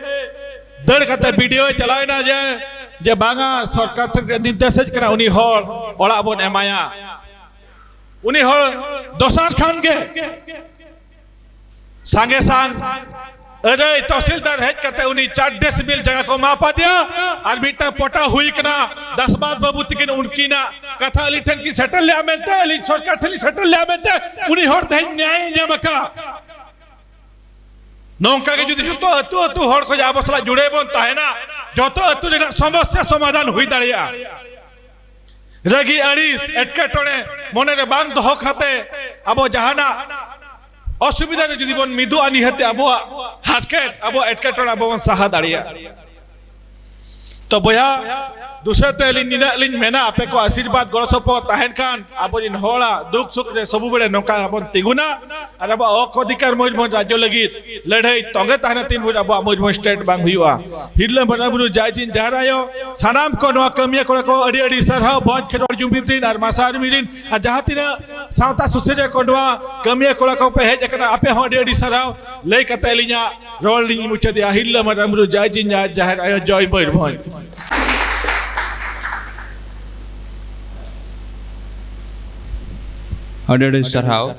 ᱫᱟᱹᱲ ᱠᱟᱛᱮ ᱵᱤᱰᱤᱳᱭ ᱪᱟᱞᱟᱣᱮᱱᱟ ᱡᱮ, ᱡᱮ ᱵᱟᱝᱟ, ᱥᱚᱨᱠᱟᱨ ᱴᱷᱮᱱ ᱱᱤᱨᱫᱮᱥ ᱦᱮᱡ ᱠᱟᱱᱟ, ᱩᱱᱤ ᱦᱚᱲ ᱚᱲᱟᱜ ᱵᱚᱱ ᱮᱢᱟᱭᱟ᱾ ᱩᱱᱤ ᱦᱚᱲ ᱫᱚᱥᱟᱨ ᱠᱷᱟᱱ ᱜᱮ ᱥᱟᱸᱜᱮ ᱥᱟᱝ ᱟᱹᱫᱟᱹᱭ ᱛᱚᱦᱥᱤᱞᱫᱟᱨ ᱦᱮᱡ ᱠᱟᱛᱮ ᱩᱱᱤ ᱪᱟᱨ ᱰᱮᱥᱤᱵᱮᱞ ᱡᱟᱭᱜᱟ ᱠᱚ ᱮᱢᱟ ᱯᱟᱫᱮᱭᱟ᱾ ᱟᱨ ᱢᱤᱫᱴᱟᱝ ᱯᱚᱴᱟ ᱦᱩᱭ ᱠᱟᱱᱟ ᱫᱟᱥᱢᱟᱛ ᱵᱟᱹᱵᱩ ᱛᱤᱠᱤᱱ, ᱩᱱᱠᱤᱱᱟᱜ ᱠᱟᱛᱷᱟ ᱟᱹᱞᱤᱧ ᱴᱷᱮᱱ ᱠᱤᱱ ᱥᱮᱴᱮᱨ ᱞᱮᱜᱼᱟ ᱢᱮᱱᱛᱮ, ᱟᱹᱞᱤᱧ ᱥᱚᱨᱠᱟᱨ ᱴᱷᱮᱱ ᱞᱤᱧ ᱥᱮᱴᱮᱨ ᱞᱮᱜᱼᱟ ᱢᱮᱱᱛᱮ, ᱩᱱᱤ ᱦᱚᱲ ᱛᱮᱦᱮᱧ ᱱᱮᱭᱟᱭᱮ ᱧᱟᱢ ᱟᱠᱟᱫ᱾ ᱱᱚᱝᱠᱟ ᱜᱮ ᱡᱩᱫᱤ ᱡᱚᱛᱚ ᱟᱹᱛᱩ ᱟᱹᱛᱩ ᱦᱚᱲ ᱠᱚ ᱟᱵᱚ ᱥᱟᱞᱟᱜ ᱡᱩᱲᱟᱹᱣ ᱵᱚᱱ ᱛᱟᱦᱮᱱᱟ, ᱡᱚᱛᱚ ᱟᱹᱛᱩ ᱨᱮᱱᱟᱜ ᱥᱚᱢᱚᱥᱥᱟ ᱥᱚᱢᱟᱫᱷᱟᱱ ᱦᱩᱭ ᱫᱟᱲᱮᱭᱟᱜᱼᱟ᱾ ᱨᱟᱹᱜᱤ ᱟᱹᱲᱤᱥ ᱮᱴᱠᱮᱴᱚᱬᱮ ᱢᱚᱱᱮ ᱨᱮ ᱵᱟᱝ ᱫᱚᱦᱚ ᱠᱟᱛᱮ ᱟᱵᱚ ᱡᱟᱦᱟᱱᱟᱜ ᱚᱥᱩᱵᱤᱫᱷᱟ ᱨᱮ ᱡᱩᱫᱤ ᱵᱚᱱ ᱢᱤᱫᱚᱜᱼᱟ, ᱱᱤᱦᱟᱹᱛ ᱟᱵᱚᱣᱟᱜ ᱦᱟᱨᱠᱮᱛ, ᱟᱵᱚᱣᱟᱜ ᱮᱴᱠᱮᱴᱚᱬᱮ ᱟᱵᱚ ᱵᱚᱱ ᱥᱟᱦᱟ ᱫᱟᱲᱮᱭᱟᱜᱼᱟ᱾ ᱛᱚ ᱵᱚᱭᱦᱟ, ᱫᱩᱥᱟᱹᱨ ᱛᱮ ᱟᱹᱞᱤᱧ ᱱᱤᱱᱟᱹᱜ ᱞᱤᱧ ᱢᱮᱱᱟ, ᱟᱯᱮ ᱠᱚ ᱟᱥᱤᱨᱵᱟᱫᱽ ᱜᱚᱲᱚ ᱥᱚᱯᱚᱦᱚᱫ ᱛᱟᱦᱮᱱ ᱠᱷᱟᱱ ᱟᱵᱚ ᱨᱮᱱ ᱦᱚᱲᱟᱜ ᱫᱩᱠ ᱥᱩᱠ ᱨᱮ ᱥᱚᱵᱩ ᱵᱮᱲᱮ ᱱᱚᱝᱠᱟ ᱵᱚᱱ ᱛᱤᱸᱜᱩᱱᱟ ᱟᱨ ᱟᱵᱚᱣᱟᱜ ᱦᱚᱠ ᱚᱫᱷᱤᱠᱟᱨ ᱢᱚᱭᱩᱨᱵᱷᱚᱸᱡᱽ ᱨᱟᱡᱽᱡᱚ ᱞᱟᱹᱜᱤᱫ ᱞᱟᱹᱲᱦᱟᱹᱭ ᱛᱚᱸᱜᱮ ᱛᱟᱦᱮᱱᱟ ᱛᱤᱱ ᱵᱷᱳᱨ ᱟᱵᱚᱣᱟᱜ ᱢᱚᱭᱩᱨᱵᱷᱚᱸᱡᱽ ᱥᱴᱮᱴ ᱵᱟᱝ ᱦᱩᱭᱩᱜᱼᱟ᱾ ᱦᱤᱨᱞᱟᱹ ᱢᱟᱨᱟᱝ ᱵᱩᱨᱩ ᱡᱟᱭ ᱡᱤᱱ ᱡᱟᱦᱮᱨ ᱟᱭᱳ, ᱥᱟᱱᱟᱢ ᱠᱚ ᱱᱚᱣᱟ ᱠᱟᱹᱢᱤᱭᱟᱹ ᱠᱚᱲᱟ ᱠᱚ ᱟᱹᱰᱤ ᱟᱹᱰᱤ ᱥᱟᱨᱦᱟᱣ, ᱵᱷᱚᱸᱡᱽ ᱠᱷᱮᱨᱣᱟᱲ ᱡᱩᱢᱤᱫ ᱨᱤᱱ ᱟᱨ ᱢᱟᱥᱟ ᱟᱨᱢᱤ ᱨᱤᱱ ᱟᱨ ᱡᱟᱦᱟᱸ ᱛᱤᱱᱟᱹᱜ ᱥᱟᱶᱛᱟ ᱥᱩᱥᱟᱹᱨᱤᱭᱟᱹ ᱠᱚ ᱱᱚᱣᱟ ᱠᱟᱹᱢᱤᱭᱟᱹ ᱠᱚᱲᱟ ᱠᱚ ᱯᱮ ᱦᱮᱡ ᱟᱠᱟᱱᱟ, ᱟᱯᱮ ᱦᱚᱸ ᱟᱹᱰᱤ ᱟᱹᱰᱤ ᱥᱟᱨᱦᱟᱣ ᱞᱟᱹᱭ ᱠᱟᱛᱮ ᱟᱹᱞᱤᱧᱟᱜ ᱨᱚᱲ ᱞᱤᱧ ᱢᱩᱪᱟᱹᱫᱮᱜᱼᱟ᱾ ᱦᱤᱨᱞᱟᱹ ᱢᱟᱨᱟᱝ ᱵᱩᱨᱩ ᱡᱟᱭ ᱡᱤᱱ ᱡᱟᱦᱮᱨ ᱟᱭᱳ, ᱡᱚᱭ ᱢᱚᱭᱩᱨᱵᱷᱚᱸᱡᱽ᱾ ᱟᱹᱰᱤ ᱟᱹᱰᱤ ᱥᱟᱨᱦᱟᱣ᱾